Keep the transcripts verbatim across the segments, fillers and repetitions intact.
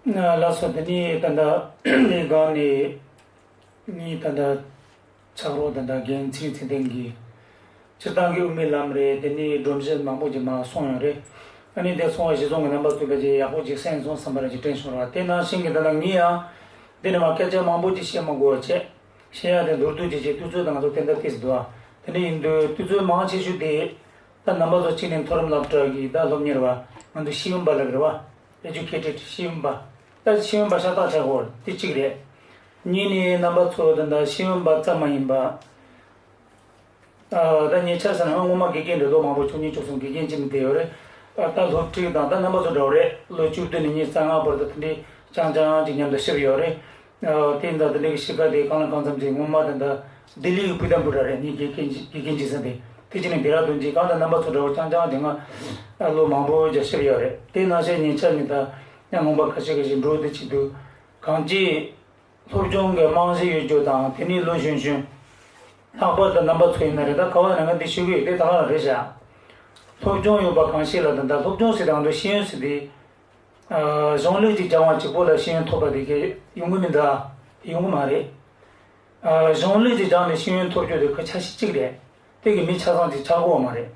ལགས་སོ། དེ་ནས་ད་ལྟ་ལས་སྒང་ནས་ངའི་ད་ལྟ་ཕྱག་རོགས་དང་འདྲ་འགན་འཛིན་ཚེ་བརྟན་གྱིས་སྤྱིར་བཏང་གི་དབུ་མའི་ལམ་རེད། དེ་ནས་སྒྲོམ་གཞི་མང་པོ་ཅིག་མར་སོང་ཡོད་རེད། ཨ་ནི་དེ་སོང་བ་གཞི་བཟུང་གི་རྣམ་པ་ཚོས་ཕལ་ཆེར་ཡག་པོ་ཅིག་གསན་སོང་བསམ་པ་རེ་ཅིག་དྲན་བྱུང་ར། དེ་ནང་བཞིན་གྱི་ད་ལྟ་ངས་ཡང་འདི་ནས་མར་སྐད་ཆ་མང་པོ་ཅིག་བཤད་མ་དགོས་པ་བྱས། བཤད་ཡ་དེ་མདོར་བསྡུས་ཅིག་བྱས། དུས་ཚོད་དང་ང་ཚོ་དེ་འདྲ་ཏོག་ཙམ་འདུག་ཨ། དེ་འདྲ་ཡིན་དུས་དུས་ཚོད་མང་ཆེ་ཤོས་དེ་ད་རྣམ་པ་ཚོ་གཅིག་ནས་མཐོ་རིམ་སློབ་གྲྭ་གི་ད་སློབ་གཉེར་བ། ང་ཚོ་ཤེས་ཡོན་པ་ལབ་རེད་བ། Educated ཤེས་ཡོན་པ། ད་ཤེས་ཡོན་པ་ཤ་སྟག་ཆགས་ཡོད་དེ་གཅིག་རེད། གཉིས་ནས་རྣམ་པ་ཚོ་ད་ལྟ་ཤེས་ཡོན་པ་ཙམ་མ་ཡིན་པ། ཨ། ད་ཉེ་ཆར་ཟེར་ན་ང་སྔོན་མ་དགེ་རྒན་རེད། ལོ་མང་པོ་བཅུ་གཉིས་བཅུ་གསུམ་དགེ་རྒན་བྱས་ནས་བསྡད་ཡོད་རེད། ཨ། ད་སློབ་ཁྲིད་དང་ད་རྣམ་པ་ཚོ་འདྲ་བོ་རེད། ལོ་བཅུ་བདུན་ནས་ཉི་ཤུ་རྩ་ལྔ་བར་དུ་དེ་འདྲའི་རྐྱང་རྐྱང་ཅིག་མཉམ་དུ་བསྡད་ཡོད་རེད། ཨ། དེ་ཡིན་ཙང་དེ་འདྲའི་གི་གཤིས་ཀ་དེ་གང་ལ་གང་འཚམ་ཅིག་སྔོན་མ་ད་ལྟ་ལྡི་ལི་གི་བུ་དང་བུ་ར་རེད། ངའི་དགེ་རྒན་དགེ་རྒན་བྱེད་ས་དེ། དེ་བྱས་ནས་ལྡེ་ར་ལྡུན་ཅིག་གང་ལྟར་རྣམ་པ་ཚོ་འདྲ་བོ་རྐྱང་རྐྱང་ཅིག་ང་ལོ་མང་པོ་ཅིག་བསྡད་ཡོད་རེད། དེ་ནང་བཞིན་ཉེ་ཆར་ནས་ད་ཡང་སྔོན་མ་ཁ་ཤས་ཁ་ཤས་འགྲོ་བསྡད་བྱེད་དུས་གང་ཅི། སློབ་སྦྱོང་གི་རྨང་གཞི་ཡོད་རྒྱུ་དང་། དེ་ནས་ལོ་གཞོན་གཞོན་ལྷག་པར་དུ་རྣམ་པ་ཚོ་ཡིན་ན་རེད། ད་ག་བ་ན་ང་འདི་ཞུ་གི་ཡོད་དེ་ད་ག་རང་རེད་བཞག་སློབ་སྦྱོང་ཡོད་པ་གང་ཞིག་ལ་ད་ལྟ་སློབ་སྦྱོང་ཟེར་དང་དུ་ཤེས་ཡོན་ཟེར་དེ། ཨ། གཞུང་ལུགས་ཀྱི་སྦྱང་བ་གཅིག་པོ་ལ་ཤེས་ཡོན་ཐོབ་པ་དེ་གས་ཡོང་གི་མི་འདུག་ཨ། ཡོང་གི་མ་རེད། ཨ། གཞུང་ལུགས་ཀྱི་སྦྱང་ནས་ཤེས་ཡོན་ཐོབ་རྒྱུ་དེ་ཁོ་ཆ་ཤས་གཅིག་རེད། དེ་གི་མི་ཆ་ཚང་ཅིག་ཆགས་ཀྱི་ཡོད་མ་རེད།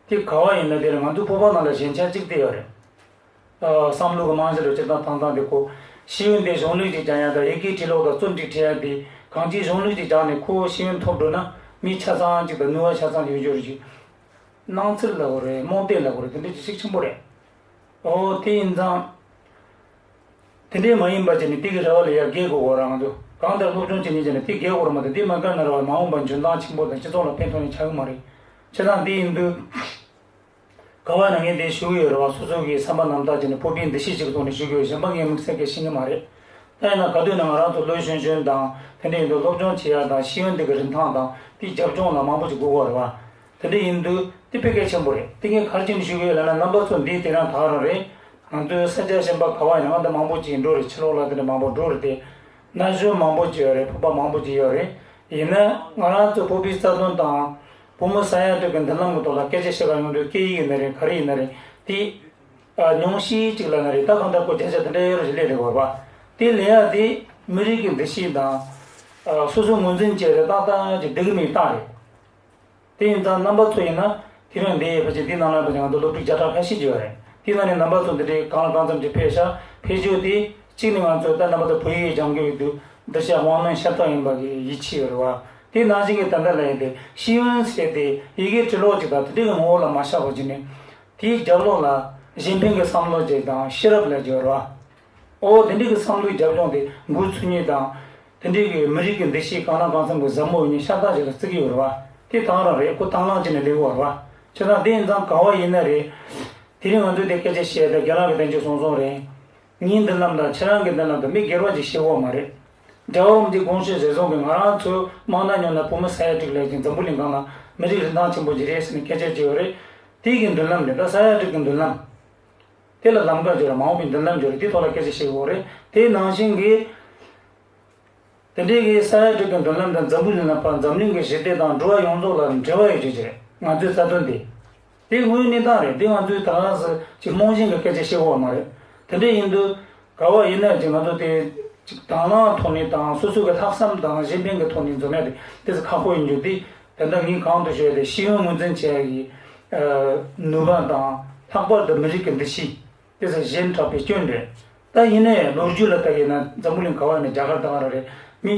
དེ་ག་བ་ཡིན་ན་དེ་རེད། ང་ཚོའི་བོད་པ་ནང་ལ་ཞན་ཆ་གཅིག་དེ་ཡོད་རེད། ཨ། བསམ་བློ་གི་རྨང་གཞི་ལ་སྤྱིར་བཏང་བཏང་སྟངས་དེ་ཁོ། ཤེས་ཡོན་དེ་གཞུང་ལུགས་ཀྱི་སྦྱང་ཡ་དང་། ཡི་གེ་འབྲི་ཀློག་དང་རྩོམ་སྒྲིག་བྲིས་ཡ་དེ་གང་ཅིའི་གཞུང་ལུགས་ཀྱི་སྦྱང་ནས་ཁོ་ཤེས་ཡོན་ཐོབ་འགྲོ་ན་མི་ཆ་ཚང་གཅིག་དང་ནུས་པ་ཆ་ཚང་ཡོད་རྒྱུ་རེད་ཅིག་སྣང་ཚུལ་ལབ་དགོས་རེད། རྨོངས་དད་ལབ་དགོས་རེད། དེ་འདྲ་ཅིག་ཤུགས་ཆེན་པོ་རེད། ཨོ། དེ་ཡིན་ཙང་། དེ་འདྲའི་མ་ཡིན་པ་བྱས་ནས་དེ་གི་རེ་བ་ལ་ཡར་རྒྱས་དགོས་གོ་རང་དུ་གང་ལྟར་སློབ་སྦྱོང་བྱེད་མཁན་བྱས་ནས་དེ་རྒྱས་དགོས་རེད་མ་གཏོགས། དེ་མ་དགོས་ན་རེ་བ་མ་འོངས་པར་འཇོན་ཐང་ཆེན་པོ་དང་སྤྱི་ཚོགས་ལ་ཕན་ཐོགས་ནས་ཆགས་ཀྱི་མ་རེད། བྱས་ཙང་དེ་ཡིན་དུས། ག་བ་ན་ངས་འདི་ཞུ་གི་ཡོད་རེད་བ། སོ་སོ་གི་བསམ་པ་རྣམ་དག་བྱས་ནས་སྤོབས་པའི་འདུ་ཤེས་ཅིག་ཐོག་ནས་ཞུ་གི་ཡོད། གཞན་པ་ངས་དམིགས་བསལ་གྱི་ཤེས་ཀྱི་མ་རེད། ད་ཡིན་ན་ག་དུས་ན་ང་རང་ཚོ་ལོ་གཞོན་གཞོན་དང་། དེ་འདྲ་ཡིན་དུས་སློབ་སྦྱོང་བྱེད་ཡ་དང་། ཤེས་ཡོན་འདི་གི་རིན་ཐང་དང་དེའི་རྒྱབ་ལྗོངས་ལ་མང་པོ་ཅིག་དགོས་ཀྱི་ཡོད་རེད་བ། དེ་འདྲ་ཡིན་དུས་དེ་དཔེ་གལ་ཆེན་པོ་རེད། དེ་ངས་ག་རེ་བྱས་ནས་ཞུ་གི་ཡོད་ལབ་ན། རྣམ་པ་ཚོ་འདི་དེ་རིང་ད་ག་རང་རེད། ང་ཚོའི་ས་ཆ་གཞན་པ་ག་བ་ཡིན་ན་ང་འདི་མང་པོ་ཅིག་འགྲོ་རེད། ཕྱི་ལོགས་ལ་དེ་འདྲ་མང་པོ་འགྲོ་རེད་དེ། ན་གཞོན་མང་པོ་ཅིག་ཡོད་རེད། བོད་པ་མང་པོ་ཅིག་ཡོད་རེད། ཡིན་ན་ང་རང་ཚོ་བོད་པའི་རྩ་དོན་དང་། བོད་མི་ས་ཡ་དྲུག་གི་མདུན་ལམ་གྱི་ཐོག་ལ་སྐད་ཆ་བཤད་ག་ཡོང་དུས། སྐད་ཡིག་ཡིན་ན་རེད། ག་རེ་ཡིན་ན་རེད། དེ། ཨ། ཉུང་ཤས་ཅིག་ལབ་ན་རེད། ད་གང་ལྟར་ཁོ་བརྒྱ་ཆ་དེ་འདྲ་ཡོད་རེད་ཅིག་སླེབས་རེད་བ། དེ་ལབ་ཡ་དེ་མི་རིགས་ཀྱི་འདུ་ཤེས་དང་། ཨ། སོ་སོ་ངོས་འཛིན་བྱས་ཏེ་ཏག་ཏག་ཅིག་འགྲིག་གི་མེད་རྟགས་རེད། དེ་ཡིན་ཙང་རྣམ་པ་ཚོ་ཡིན་ན་དེ་རིང་འདི་ཕལ་ཆེར་འདི་ནང་ལ་ཕལ་ཆེར་ང་ཚོ་སློབ་ཕྲུག་བརྒྱ་ཕྲག་ཁ་ཤས་ཅིག་ཡོད་རེད། དེ་ནང་ནས་རྣམ་པ་ཚོ་འདི་འདྲའི་གང་ལ་གང་འཚམ་ཅིག་ཕེབས་ཤག་ཕེབས་རྒྱུ་དེ་གཅིག་ནས་ང་ཚོས་ད་རྣམ་པ་ཚོ་བོད་ཡིག་སྦྱང་གི་ཡོད་དུས་འདི་ཤ་དབང་རྣོན་ཤ་སྟག་ཡིན་པ་གི་ཡིད་ཆེས་ཡོད་རེད་བ། དེ་ནང་བཞིན་གྱི་ད་ལྟ་ལ་ཡིན་ཏེ་ཤེས་ཡོན་ཟེར་ཏེ་ཡི་གེ་འབྲི་ཀློག་ཅིག་དང་དེ་འདྲའི་གི་ངོ་བོ་ལ་མ་བཞག་པ་བྱས་ནས། དེའི་རྒྱབ་ལོགས་ལ་གཞན་ཕན་གྱི་བསམ་བློ་ཅིག་དང་ཤེས་རབ་ལབ་ཀྱི་ཡོད་རེད་བ། ཨོ། དེ་འདྲའི་གི་བསམ་བློའི་རྒྱབ་ལྗོངས་དེ་འགོ་ཚུགས་མཁན་དང་། དེ་འདྲའི་གི་མི་རིགས་ཀྱི་འདུ་ཤེས་གང་ལ་གང་འཚམ་གྱི་ཟབ་མོ་ཡིན་མཁན་ཤ་སྟག་ཅིག་ལ་བརྩི་གི་ཡོད་རེད་བ། དེ་དེ་ག་རང་རེད། ཁོ་དང་བླངས་བྱས་ནས་སླེབས་ཡོད་རེད་བ། བྱས་ཙང་དེ་ཡིན་ཙང་ག་བ་ཡིན་ན་རེད། དེ་རིང་ང་ཚོས་དེ་སྐད་ཆ་བཤད་དེ་རྒན་ལགས་ཀྱིས་དེ་འདྲ་གསུངས་སོང་རེད། ངའི་མདུན་ལམ་དང་ཁྱེད་རང་གི་མདུན་ལམ་དང་མི་སྒེར་བ་ཅིག་བཤད་ཡོད་མ་རེད། རྒྱལ་བ་རིན་པོ་ཆེའི་དགོངས་བཞེད་གཞིར་བཟུང་གིས་ང་རང་ཚོ་དམངས་གཙོ་ཉམས་ལེན་བོད་མི་ས་ཡ་དྲུག་ལས་ཀྱི་འཛམ་བུ་གླིང་སྒང་ལ་མི་རིགས་རིན་ཐང་ཆེན་པོ་ཅིག་རེད་ཟེར་ནས་སྐད་ཆ་བརྗོད་ཡོད་རེད། དེ་གི་མདུན་ལམ་རེད། ད་ས་ཡ་དྲུག་གི་མདུན་ལམ། དེ་ལ་ལམ་ཁ་བརྗོད་ར། མ་འོངས་པའི་མདུན་ལམ་བརྗོད་ར། དེ་ཐོག་ལ་སྐད་ཆ་བཤད་ཡོད་རེད། དེ་ནང་བཞིན་གྱི། དེ་འདྲའི་གི་ས་ཡ་དྲུག་གི་མདུན་ལམ་དང་འཛམ་བུ་གླིང་ལ་ཕར་འཛམ་གླིང་གི་ཞི་བདེ་དང་འགྲོ་བ་ཡོངས་རྫོགས་ལ་འབྲེལ་བ་ཡོད་རྒྱུ་ཅིག་རེད། ང་ཚོའི་རྩ་དོན་དེ། དེ་དངོས་ཡོད་གནས་སྟངས་རེད། དེ་ང་ཚོས་ད་ག་ཟེ་ཅིག་རྨོངས་ཤིང་གི་སྐད་ཆ་བཤད་ཡོད་མ་རེད། དེ་འདྲ་ཡིན་དུས་ག་བ་ཡིན་ན་ཅིག་ང་ཚོ་དེ་ཅིག་དང་བླངས་ཐོག་ནས་དང་སོ་སོ་གི་ལྷག་བསམ་དང་གཞན་ཕན་གྱི་ཐོག་ནས་འཛོམས་ཡ་དེ་དེ་ཚོ་ཁག་པོ་ཡིན་རྒྱུ་དེ། དེ་འདྲ་ངས་གོང་དུ་ཞུས་ཏེ་ཤེས་ཡོན་ངོས་འཛིན་བྱེད་ཡ་གི་ནུས་པ་དང་། ལྷག་པར་དུ་མི་རིགས་ཀྱི་འདུ་ཤེས། དེ་ཚོ་གཞན་དྲག་པའི་སྐྱོན་རེད། ད་ཡིན་ནའི་ལོ་རྒྱུས་ལ་ལྟ་གི་ན་འཛམ་བུ་གླིང་ག་བ་ནས་རྒྱ་གར་ད་ག་རང་རེད། མི་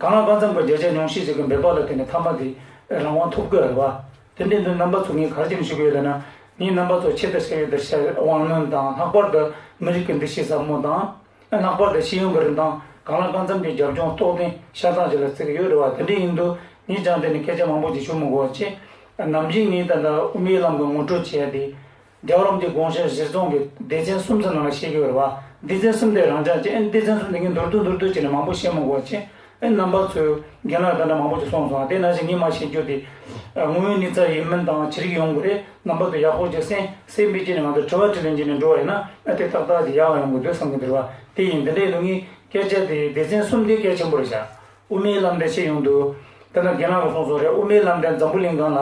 གང་ལ་གང་འཚམ་གྱི་བརྒྱ་ཆ་ཉུང་ཤས་ཤིག་གི་འབད་པ་ལ་བརྟེན་ནས་མཐའ་མ་དེ་རང་དབང་ཐོབ་དགོས་རེད་བ། དེ་འདྲའི་འདི་རྣམ་པ་ཚོ་ངས་ག་རེ་བྱས་ནས་ཞུ་གི་ཡོད་ལབ་ན། ངས་རྣམ་པ་ཚོ་ཆེད་དུ་བཤད་ཡོད། དེར་བཤད་དབང་རྣོན་དང་། ལྷག་པར་དུ་མི་རིགས་ཀྱི་འདུ་ཤེས་ཟབ་མོ་དང་། ལྷག་པར་དུ་ཤེས་ཡོན་གྱི་རིན་ཐང་གང་ལ་གང་འཚམ་གྱི་རྒྱབ་ལྗོངས་རྟོགས་ལྡན་ཤ་སྟག་ཅིག་ལ་བརྩི་གི་ཡོད་རེད་བ། དེ་འདྲ་ཡིན་དུས་ངས་ཀྱང་དེ་ནས་སྐད་ཆ་མང་པོ་ཅིག་ཞུ་མི་དགོས་པ་བྱས། ནམ་རྒྱུན་ངས་ད་ལྟ་དབུ་མའི་ལམ་གྱི་ངོ་སྤྲོད་བྱས་ཏེ། རྒྱལ་བ་རིན་པོ་ཆེའི་དགོངས་བཞེད་གཞིར་བཟུང་གི་སྡེ་ཚན་གསུམ་ཙམ་ནང་ལ་བཤད་ཀྱི་ཡོད་རེད་བ། སྡེ་ཚན་གསུམ་དེ་རང་འཇགས་ཀྱི། ཨེ། སྡེ་ཚན་གསུམ་དེ་ངས་མདོར་བསྡུས་མདོར་བསྡུས་བྱས་ནས་མང་པོ་བཤད་མི་དགོས་པ་བྱས། ཨེ། རྣམ་པ་ཚོས་རྒན་ལགས་ད་ལྟ་མང་པོ་ཅིག་གསུངས་སོང་། དེ་ནང་བཞིན་ངས་མར་བཤད་རྒྱུ་དེ། ཨ། དངོས་ཡོད་གནས་ཚུལ་ཡིན་མིན་དང་ཅི་རིགས་ཡོང་གི་རེད། རྣམ་པ་ཚོས་ཡག་པོ་ཅིག་གསན། གསན་པའི་རྗེས་ནས་ང་ཚོ་དྲི་བ་དྲིས་ལན་བྱས་ནས་འགྲོ་བ་ཡིན་ན། ཨ། དེ་ཏག་ཏག་ཅིག་ཡག་ཡོང་གི་འདུག་བསམ་གྱི་འདུག་རེད་བ། དེ་ཡིན། དེ་འདྲའི་ལུགས་ངས་སྐད་ཆ་དེ་སྡེ་ཚན་གསུམ་དེ་གལ་ཆེན་པོ་རེད་བཞག་དབུ་མའི་ལམ་དེ་ཆེ་ཡོང་དུས། ད་ལྟ་རྒན་ལགས་ཀྱིས་གསུངས་སོང་རེད། དབུ་མའི་ལམ་དེ་འཛམ་བུ་གླིང་སྒང་ལ།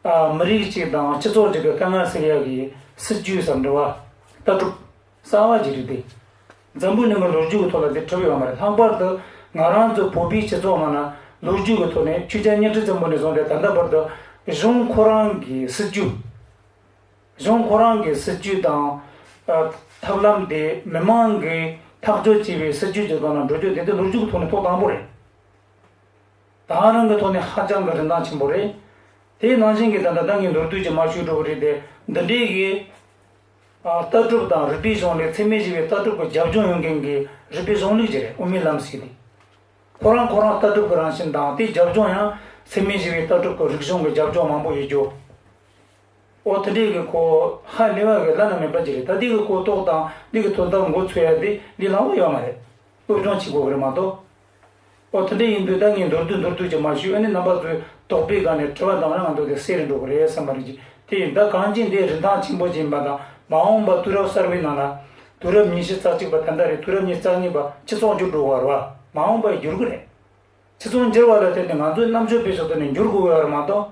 ཨ། མི་རིགས་གཅིག་དང་སྤྱི་ཚོགས་གཅིག་གི་དཀའ་ངལ་སེལ་ཡག་གི་སྲིད་ཇུས་སམ་འབྲེལ་བ། ལྟ་གྲུབ་གསར་བ་ཅིག་རེད་དེ། འཛམ་བུ་གླིང་གི་ལོ་རྒྱུས་ཀྱི་ཐོག་ལ་དེ་གྲུབ་ཡོད་མ་རེད། ལྷག་པར་དུ་ང་རང་ཚོ་བོད་པའི་སྤྱི་ཚོགས་ནང་ལ་ལོ་རྒྱུས་ཀྱི་ཐོག་ནས་ཆོས་རྒྱལ་ཉི་ཁྲི་བཙན་པོ་ནས་བཟུང་སྟེ་ད་ལྟ་བར་དུ་གཞུང་ཁོ་རང་གི་སྲིད་ཇུས། གཞུང་ཁོ་རང་གི་སྲིད་ཇུས་དང་། ཨ། ཐབས་ལམ་དེ་མི་མང་གིས་ཐག་གཅོད་བྱས་པའི་སྲིད་ཇུས་ཀྱི་སྒང་ལ་འགྲོ་རྒྱུ་དེ་དེ་ལོ་རྒྱུས་ཀྱི་ཐོག་ནས་ཐོག་དང་པོ་རེད། དེང་རང་གི་ཐོག་ནས་ཧ་ཅང་གི་རིན་ཐང་ཆེན་པོ་རེད། དེའི་ནང་བཞིན་གྱི་ད་ལྟ་ད་ངས་མདོར་བསྡུས་ཀྱི་མ་ཞུས་འགྲོ་གི་རེད་དེ། འདི་འདྲའི་གི། ཨ། ལྟ་གྲུབ་དང་རིག་པའི་གཞུང་ལུགས། འཚེ་མེད་ཞི་བའི་ལྟ་གྲུབ་ཀྱི་རྒྱབ་ལྗོངས་ཡོད་མཁན་གྱི་རིག་པའི་གཞུང་ལུགས་ཅིག་རེད། དབུ་མའི་ལམ་ཟེར་དེ། ཁོ་རང་ཁོ་རང་ལྟ་གྲུབ་ཀྱི་རང་བཞིན་དང་། དེའི་རྒྱབ་ལྗོངས་ཡང་འཚེ་མེད་ཞི་བའི་ལྟ་གྲུབ་ཀྱི་རིག་གཞུང་གི་རྒྱབ་ལྗོངས་མང་པོ་ཡོད་རྒྱུ། ཨོ། དེ་འདྲའི་གི་གོ་ཧ་ལས་པ་གི་བླ་ན་མེད་པ་ཅིག་རེད། ད་དེ་གི་གོ་རྟོགས་དང་དེ་གི་དོན་དག་མགོ་ཚོས་ཡ་དེ་འདི་ལམ་བུ་ཡོད་མ་རེད། སློབ་སྦྱོང་བྱེད་དགོས་གི་རེད་མ་གཏོགས། ཨོ། དེ་འདྲ་ཡིན་དུས་ད་ངས་མདོར་བསྡུས་མདོར་བསྡུས་ཅིག་མ་ཞུས། ཨ་ནི་རྣམ་པ་ཚོས་དོགས་པའི་སྒང་ནས་དྲི་བ་བཏང་ན་ང་ཚོ་དེ་སེལ་རེ་འགྲོ་གི་རེད་བསམ་པ་རེད། ཅིག་དེ་ཡིན་ད་གང་ཅི་འདི་རིན་ཐང་ཆེན་པོ་ཅིག་ཡིན་པ་དང་། མ་འོངས་པ་དུས་རབས་གསར་པའི་ནང་ལ། དུས་རབས་ཉི་ཤུ་རྩ་གཅིག་པ་ད་ལྟ་རེད། དུས་རབས་ཉི་ཤུ་རྩ་གཉིས་པ་སྤྱི་ཚོགས་འགྱུར་འགྲོ་བ་རེད་བ། མ་འོངས་པ་འགྱུར་གི་རེད། སྤྱི་ཚོགས་འགྱུར་བ་ལ་བརྟེན་ནས་ང་ཚོའི་རྣམ་དཔྱོད་སྤེལ་ཕྱོགས་དེ་ནས་འགྱུར་དགོས་ཡོད་རེད་མ་གཏོགས།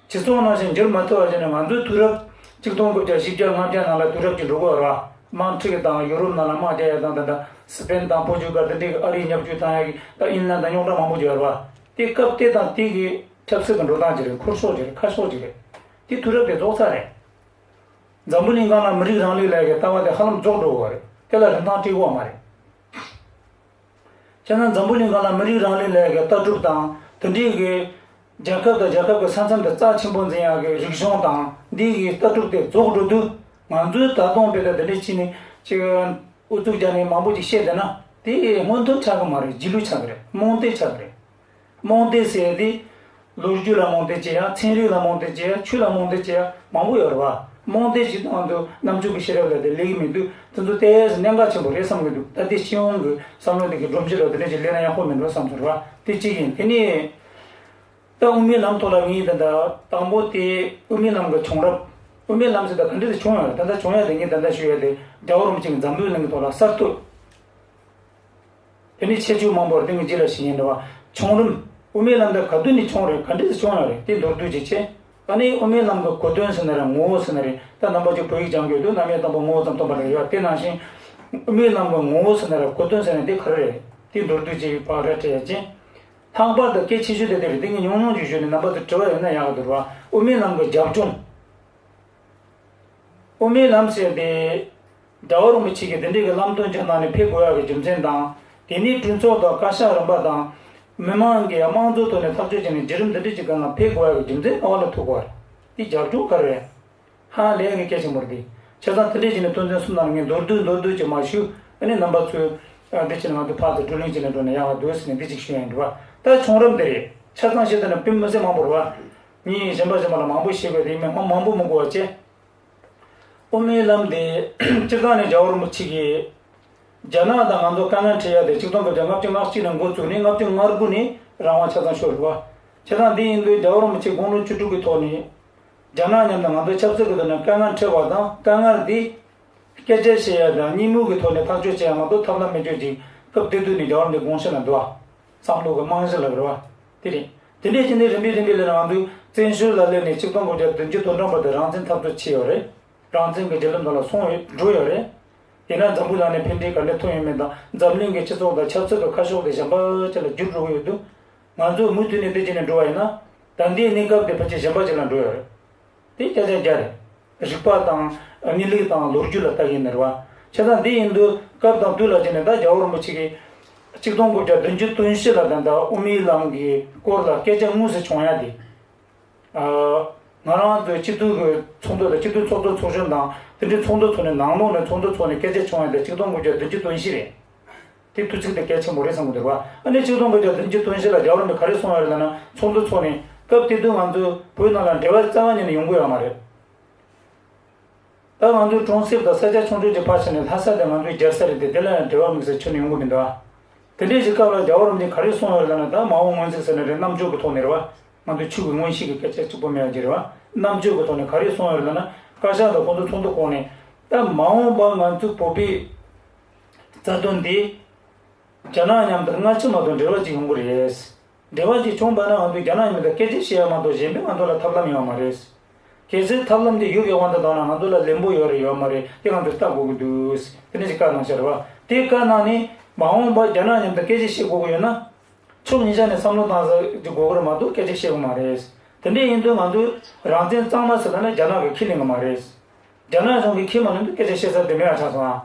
སྤྱི་ཚོགས་ནང་བཞིན་འགྱུར་མ་ཐུབ་པ་བྱས་ནས་ང་ཚོའི་དུས་རབས་ཆིག་སྟོང་དགུ་བརྒྱ་བཞི་བརྒྱ་ལྔ་བརྒྱ་ནང་ལ་དུས་རབས་ཀྱི་འགྲོ་གི་ཡོད་རེད་བ། དམག་འཁྲུག་དང་། ཡུ་རོབ་ནང་ལ་དམག་རྒྱག་ཡ་དང་། ད་ལྟ་སི་པེན་དང་པོར་ཅུ་གལ་དེ་འདྲའི་གི་ཨ་རིའི་བརྙས་བཅོས་བཏང་ཡ་གི་ད་ཨིན་ལན་དང་རྙོག་དྲ་མང་པོ་ཅིག་ཡོད་རེད་བ། དེ་སྐབས་དེ་དང་དེ་གི་ཆབ་སྲིད་ཀྱི་འགྲོ་སྟངས་ཅིག་རེད། འཁོར་ཕྱོགས་ཅིག་རེད། ཁ་ཕྱོགས་ཅིག་རེད། དེ་དུས་རབས་དེ་རྫོགས་ཚར་རེད། འཛམ་བུ་གླིང་སྒང་ལ་མི་རིགས་རང་ལུགས་ལབ་ཡ་གི་ལྟ་བ་དེ་ཧ་ལམ་རྫོགས་འགྲོ་གི་ཡོད་རེད། དེ་ལ་རིན་ཐང་སྤྲད་དགོས་མ་རེད། བྱས་ན་འཛམ་བུ་གླིང་སྒང་ལ་མི་རིགས་རང་ལུགས་ལབ་ཡ་གི་ལྟ་གྲུབ་དང་། དེ་འདྲའི་གི་རྒྱལ་ཁབ་དང་རྒྱལ་ཁབ་ཀྱི་ས་མཚམས་དེ་རྩ་ཆེན་པོ་འཛིན་ཡ་གི་རིག་གཞུང་དང་། འདི་གི་ལྟ་གྲུབ་དེ་རྫོགས་འགྲོ་དུས། ང་ཚོའི་ད་དུང་དཔེ་ད་དེ་འདྲའི་ཅིག་ནས་ཅིག་ཨུ་ཚུགས་རྒྱག་ནས་མང་པོ་ཅིག་བཤད་བསྡད་ན། དེ་སྔོན་ཐོན་ཆགས་གི་མ་རེད། རྗེས་ལུས་ཆགས་གི་རེད། རྨོངས་དད་ཆགས་གི་རེད། རྨོངས་དད་ཟེར་ཡ་དེ། ལོ་རྒྱུས་ལ་རྨོངས་དད་བྱེད་ཡ། ཚན་རིག་ལ་རྨོངས་དད་བྱེད་ཡ། ཆོས་ལ་རྨོངས་དད་བྱེད་ཡ་མང་པོ་ཡོད་རེད་བ། རྨོངས་དད་བྱེད་དུས་ང་ཚོ་རྣམ་དཔྱོད་ཀྱི་ཤེས་རབ་ལ་དེ་སླེབས་ཀྱི་མི་འདུག་དེ་ཚོ་ཏོག་ཙམ་གནད་འགག་ཆེན་པོ་རེད་བསམ་གྱི་འདུག་ད་ལྟའི་སྤྱི་ཡོངས་ཀྱི་བསམ་བློ་དེ་གི་སྒྲོམ་གཞི་ལ་དེ་འདྲ་ཅིག་སླེབས་ན་ཡག་པོ་མིན་འགྲོ་བསམ་སོང་རེད་བ། དེ་གཅིག་ཡིན། དེ་ནས་ད་དབུ་མའི་ལམ་ཐོག་ལ་ངས་ད་ལྟ་དང་པོ་དེ་དབུ་མའི་ལམ་གྱི་བྱུང་རབས། དབུ་མའི་ལམ་ཟེར་ད་ག་འདྲ་དེ་བྱུང་ཡོད་རེད། ད་ལྟ་བྱུང་ཡ་དེ་ངས་ད་ལྟ་ཞུ་ཡ་དེ་རྒྱལ་བ་རིན་པོ་ཆེ་གིས་འཛམ་བུའི་གླིང་གི་ཐོག་ལ་གསར་གཏོད། དེ་ནས་ཁྱད་ཆོས་མང་པོ་རེད། དེ་ངས་རྗེས་ལ་ཞུ་ཡིན་རེད་བ། བྱུང་རིམ། དབུ་མའི་ལམ་འདི་ག་དུས་ནས་བྱུང་རེད། ག་འདྲས་སེ་བྱུང་ཡོད་རེད། དེ་མདོར་བསྡུས་ཅིག་བྱས། ཨ་ནི་དབུ་མའི་ལམ་གྱི་གོ་དོན་ཟེར་ན་རེད། ངོ་བོ་ཟེར་ན་རེད། ད་རྣམ་པ་ཚོས་བོད་ཡིག་སྦྱང་གི་ཡོད་དུས། རྣམ་དབྱེ་དང་པོ་ངོ་བོ་ཙམ་སྟོན་པ་རེད་ཡོད། དེ་ནང་བཞིན་དབུ་མའི་ལམ་གྱི་ངོ་བོ་ཟེར་ན་རེད། གོ་དོན་ཟེར་ན་དེ་ག་རེ་རེད། དེ་མདོར་བསྡུས་ཅིག་ཕར་ར་སྤྲད་ཡ་བྱས། ལྷག་པར་དུ་གལ་ཆེ་ཤོས་དེ་དེ་རེད། དེ་ངས་ཉུང་ཉུང་ཅིག་ཞུས་ནས་རྣམ་པ་ཚོས་དྲི་བ་ཡོད་ན་ཡག་གི་འདུག་ར་བ། དབུ་མའི་ལམ་གྱི་རྒྱབ་ལྗོངས། དབུ་མའི་ལམ་ཟེར་དེ། རྒྱལ་བ་རིན་པོ་ཆེ་གིས་དེ་འདྲའི་གི་བླ་མདོ་ཅིག་གནང་ནས་ཕེབས་དགོས་ཡག་གི་རྒྱུ་མཚན་དང་། དེ་ནས་གྲོས་ཚོགས་དང་བཀའ་ཤག་རིམ་པ་དང་། མི་མང་གིས་དམངས་གཙོའི་ཐོག་ནས་ཐག་གཅོད་བྱས་ནས་བརྒྱུད་རིམ་འདི་འདྲ་ཅིག་གི་ནང་ཕེབས་དགོས་ཡག་གི་རྒྱུ་མཚན་ག་བ་ལ་ཐུག་གོ་བ་རེད། དེ་རྒྱབ་ལྗོངས་ག་རེ་རེད། ཧ་ལས་ཀྱི་གལ་ཆེན་པོ་རེད་དེ། བྱས་ཙང་དེ་འདྲ་བྱས་ནས་དོན་ཚན་གསུམ་ནང་ངས་མདོར་བསྡུས་མདོར་བསྡུས་ཅིག་མ་ཞུས། ཨ་ནི་རྣམ་པ་ཚོས་འདི་བྱས་ནས་ང་ཚོ་ཕར་ཚུར་བགྲོ་གླེང་བྱས་ནས་འགྲོ་ན་ཡག་ག་འདུག་ཟེར་ནས་འདི་ཅིག་ཞུ་ཡ་ཡིན་འགྲོ་བ། ད་བྱུང་རིམ་དེ་རེད། ཆ་ཚང་བཤད་ད་ན་དཔེ་མི་སྲིད་མང་པོ་རེད་བ། ངས་གཞན་པ་གཞན་པ་ལ་མང་པོ་བཤད་དགོས་དེ་ཡིན་མིན་མང་མང་པོ་མི་གོ་བ་བྱས། དབུ་མའི་ལམ་དེ་སྤྱིར་བཏང་ནས་རྒྱལ་བ་རིན་པོ་ཆེ་གིས་རྒྱ་ནག་དང་ང་ཚོ་དཀའ་ངལ་འཕྲད་ཡ་དེ་ཆིག་སྟོང་དགུ་བརྒྱ་ལྔ་བཅུ་ང་གཅིག་ནས་འགོ་བཙུགས་ནས་ལྔ་བཅུ་ང་དགུ་ནས་རང་དབང་ཆ་ཚང་ཤོར་རེད་བ། བྱས་ཙང་འདི་ཡིན་དུས་རྒྱལ་བ་རིན་པོ་ཆེ་དགུང་ལོ་བཅུ་དྲུག་གི་ཐོག་ནས་རྒྱ་ནག་མཉམ་དུ་ང་ཚོ་ཆབ་སྲིད་ཀྱི་ཐོག་ནས་དཀའ་ངལ་འཕྲད་པ་དང་། དཀའ་ངལ་འདི་སྐད་ཆ་བཤད་ཡ་དང་གཉིས་མོས་ཀྱི་ཐོག་ནས་ཐག་གཅོད་བྱེད་ཡ་མ་གཏོགས་ཐབས་ལམ་མེད་ཆོག་ཅིག་སྐབས་དེ་དུས་ནས་རྒྱལ་བ་རིན་པོ་ཆེ་དགོངས་གཞི་ལ་འདུག་བ། བསམ་བློ་གི་རྨང་གཞི་ལ་རེད་བ། དེ་རེད། དེ་འདྲས་ཀྱི་ནི་རིམ་པས་རིམ་པས་ལས་ང་ཚོས་བཙན་བྱོལ་ལ་སླེབས་ནས་ཆིག་སྟོང་དགུ་བརྒྱ་བདུན་ཅུ་དོན་གྲངས་བར་དུ་རང་བཙན་འཐབ་རྩོད་བྱས་ཡོད་རེད། རང་བཙན་གྱི་བརྒྱུད་ལམ་དག་ལ་སོང་ཡོད། འགྲོ་ཡོད་རེད། ཡིན་ན་འཛམ་བུ་གླིང་ནས་ཕན་འབྲས་ག་འདྲ་ཐོན་ཡོད་མེད་དང་། འཛམ་གླིང་གི་སྤྱི་ཚོགས་དང་ཆབ་སྲིད་ཀྱི་ཁ་ཕྱོགས་དེ་གཞན་པ་ཅིག་ལ་འགྱུར་འགྲོ་གི་ཡོད་དུས། ང་ཚོས་མུ་མཐུད་ནས་དེ་བྱས་ནས་འགྲོ་བ་ཡིན་ན། ད་ལྟའི་གནས་སྐབས་དེ་ཕལ་ཆེར་གཞན་པ་ཅིག་ལ་འགྲོ་ཡོད་རེད། དེ་བརྒྱ་ཆ་བརྒྱ་རེད། རིག་པ་དང་གནས་ལུགས་དང་ལོ་རྒྱུས་ལ་ལྟ་གི་ཡིན་ན་རེད་བ། བྱས་ཙང་འདི་ཡིན་དུས་སྐབས་དང་དུས་ལ་བྱས་ནས་ད་རྒྱལ་བ་རིན་པོ་ཆེ་གིས་ཆིག་སྟོང་དགུ་བརྒྱ་བདུན་ཅུ་དོན་བཞི་ལ་ད་ལྟ་དབུ་མའི་ལམ་གྱི་སྐོར་ལ་སྐད་ཆ་དངོས་སུ་བྱུང་ཡ་དེ། ཨ། ང་རང་ཚོའི་སྤྱི་འཐུས་ཀྱི་ཚོགས་འདུ་དང་། སྤྱི་འཐུས་ཚོགས་གཙོ་ཚོགས་གཞོན་དང་དེ་འདྲའི་ཚོགས་འདུ་ཚོགས་ནས་ནང་ལོགས་ནས་ཚོགས་འདུ་ཚོགས་ནས་སྐད་ཆ་བྱུང་ཡ་དེ་ཆིག་སྟོང་དགུ་བརྒྱ་བདུན་ཅུ་དོན་བཞི་རེད། དེ་དུས་ཚིགས་དེ་གལ་ཆེན་པོ་རེད་བསམ་གྱི་འདུག་བ། ཨ་ནི་ཆིག་སྟོང་དགུ་བརྒྱ་བདུན་ཅུ་དོན་བཞི་ལ་རྒྱལ་བ་རིན་པོ་ཆེ་ག་རེ་གསུངས་ཡོད་རེད་ལབ་ན། ཚོགས་འདུ་ཚོགས་ནས་སྐབས་དེ་དུས་ང་ཚོའི་བོད་ནང་ལ་འབྲེལ་བ་རྩ་བ་ཉིད་ནས་ཡོང་གི་ཡོད་མ་རེད། ད་ང་ཚོའི་གྲོང་གསེབ་དང་ས་ཆ་ཆུང་ཆུང་ཅིག་ཕར་ཕྱིན་ནས། ལྷ་ས་དེ་ང་ཚོའི་རྒྱལ་ས་རེད་དེ། དེ་ལ་ཡང་འབྲེལ་བ་དམིགས་བསལ་ཁྱོན་ནས་ཡོང་གི་མི་འདུག་ཨ། དེ་འདྲའི་ཞིག་སྐབས་ལ་རྒྱལ་བ་རིན་པོ་ཆེ་ག་རེ་གསུངས་ཡོད་རེད་ལབ་ན། ད་མ་འོངས་སྔོན་གཟིགས་ཟེར་ན་རེད། རྣམ་དཔྱོད་ཀྱི་ཐོག་ནས་རེད་བ། ང་ཚོའི་ཆོས་ཀྱི་མངོན་ཤེས་ཀྱི་སྐད་ཆ་གཅིག་པོ་མེད་པ་ཅིག་རེད་བ། རྣམ་དཔྱོད་ཀྱི་ཐོག་ནས་ག་རེ་གསུངས་ཡོད་རེད་ལབ་ན། བཀའ་ཤག་དང་ཁོང་ཚོ་ཚོགས་འདུ་སྐོར་ནས། ད་མ་འོངས་པ་ང་ཚོའི་བོད་པའི་རྩ་དོན་འདི་རྒྱ་ནག་མཉམ་དུ་སྔ་ཕྱི་མ་གཏོགས་འབྲེལ་བ་ཅིག་ཡོང་གི་རེད། འབྲེལ་བ་ཅིག་བྱུང་བ་ན་ང་ཚོས་རྒྱ་ནག་མཉམ་དུ་སྐད་ཆ་བཤད་ཡ་མ་གཏོགས་གཞན་པའི་ང་ཚོ་ལ་ཐབས་ལམ་ཡོད་མ་རེད། གལ་སྲིད་ཐབས་ལམ་དེ་ཡོད་པའི་དབང་དུ་བཏང་ན་ང་ཚོ་ལ་ལན་པོ་ཡོད་རེད་ཡོད་མ་རེད་དེ་ང་ཚོས་བལྟ་དགོས་ཀྱི་འདུག་དེ་འདྲ་ཞིག་བཀའ་གནང་ཤག་རེད་བ། དེ་བཀའ་གནང་ནས་མ་འོངས་པར་རྒྱ་ནག་མཉམ་དུ་སྐད་ཆ་བཤད་དགོས་ཀྱི་ཡོད་ན། ཕྱོགས་གཉིས་ཆ་ནས་བསམ་བློ་བཏང་ས་ཅིག་དགོས་ཀྱི་རེད་མ་གཏོགས་སྐད་ཆ་བཤད་དགོས་མ་རེད། དེ་འདྲ་ཡིན་དུས་ང་ཚོས་རང་བཙན་གཙང་མ་ཟེར་ད་ནི་རྒྱ་ནག་གིས་ཁས་ལེན་གྱི་མ་རེད། རྒྱ་ནག་གཞུང་གིས་ཁས་མ་ལེན་དུས་སྐད་ཆ་བཤད་ས་དེ་མེད་པ་ཆགས་སོང་ཨ།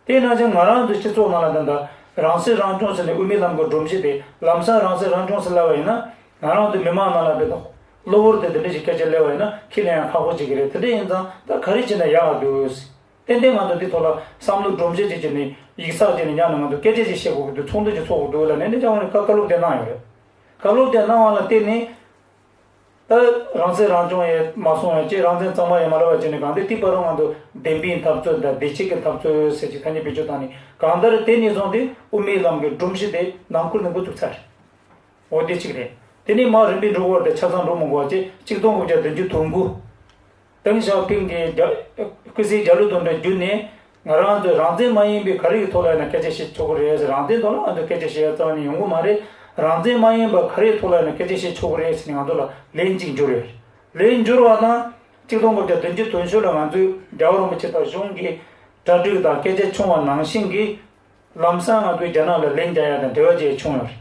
དེས་ན་ཅང་ང་རང་ཚོའི་སྤྱི་ཚོགས་ནང་ལ་ད་ལྟ་རང་སྲིད་རང་སྐྱོང་ཟེར་ནས་དབུ་མའི་ལམ་གྱི་སྒྲོམ་གཞི་དེ་ལམ་སང་རང་སྲིད་རང་སྐྱོང་ཟེར་ལབ་པ་ཡིན་ན་ང་རང་ཚོའི་མི་མང་ནང་ལ་དཔེ་དང་གློ་བུར་དུ་དེ་འདྲ་ཞིག་སྐད་ཆ་སླེབས་པ་ཡིན་ན་ཁས་ལེན་ཡང་ཁག་པོ་བྱེད་ཀྱི་རེད། དེ་འདྲ་ཡིན་ཙང་ད་ག་རེ་བྱས་ན་ཡག་ག་འདུག་ཏན་ཏན་ང་ཚོ་འདི་ཐོག་ལ་བསམ་བློ་སྒྲོམ་གཞི་ཅིག་བྱས་ནས་ཡིག་ཚགས་བྱས་ནས་ཉར་ནས་ང་ཚོ་སྐད་ཆ་ཅིག་བཤད་དགོས་ཀྱི་འདུག་ཚོགས་འདུ་ཅིག་ཚོགས་དགོས་འདུག་ལབ་ནས་འདི་ཅང་བཀའ་བཀའ་སློབ་དེ་གནང་ཡོད་རེད། བཀའ་སློབ་དེ་གནང་བ་ལ་བརྟེན་ནས། ད་རང་སྲིད་རང་སྐྱོང་ཡང་མ་སོང་བ་བཅས་རང་བཙན་གཙང་མ་ཡང་མ་ལབ་པ་བྱས་ནས་གང་ལྟར་དེ་བར་རུ་ང་ཚོ་བདེན་པའི་འཐབ་རྩོད་དང་བདེ་སྐྱིད་ཀྱི་འཐབ་རྩོད་ཟེར་གྱི་ཐ་སྙད་བེད་སྤྱོད་བཏང་ནས་གང་ལྟར་དེ་ནས་བཟུང་སྟེ་དབུ་མའི་ལམ་གྱི་སྒྲོམ་གཞི་དེ་ནང་ཁུལ་ནས་འགོ་བཙུགས་ཚར། འོ་དེ་གཅིག་རེད། དེ་ནས་མར་རིམ་པས་འགྲོ་དགོས་པ་དེ་ཆ་ཚང་འགྲོ་མི་དགོས་པ་བྱས་གཅིག་སྟོང་དགུ་བརྒྱ་བདུན་ཅུ་དོན་དགུ། ཏེང་ཞའོ་ཕིང་གིས་རྒྱ་སྐུ་ཚེའི་རྒྱ་ལོ་དོན་གྲངས་བརྒྱུད་ནས་ང་རང་ཚོས་རང་བཙན་མ་ཡིན་པའི་ག་རེ་ཡི་ཐོག་ལ་ཡིན་ན་སྐད་ཆ་བཤད་ཆོག་གི་རེད་ཟེར། རང་བཙན་ཐོག་ལ་ང་ཚོས་སྐད་ཆ་བཤད་ཡ་རྩ་བ་ནས་ཡོང་གི་མ་རེད། རང་བཙན་མ་ཡིན་པ་ག་རེ་ཡི་ཐོག་ལ་ཡིན་ན་སྐད་ཆ་བཤད་ཆོག་གི་རེད་ཟེར་ནས་ང་ཚོ་ལ་ལན་གཅིག་འབྱོར་ཡོད་རེད། ལན་འབྱོར་བ་དང་གཅིག་སྟོང་དགུ་བརྒྱ་བདུན་ཅུ་དོན་གཅིག་ལ་ང་ཚོས་རྒྱལ་བ་རིན་པོ་ཆེ་དང་གཞུང་གི་གྲ་སྒྲིག་དང་སྐད་ཆ་བྱུང་བ་ནང་བཞིན་གྱི། ལམ་སང་ང་ཚོས་རྒྱ་ནག་ལ་ལན་རྒྱག་ཡ་དང་འབྲེལ་བ་བཅས་བྱུང་ཡོད་རེད།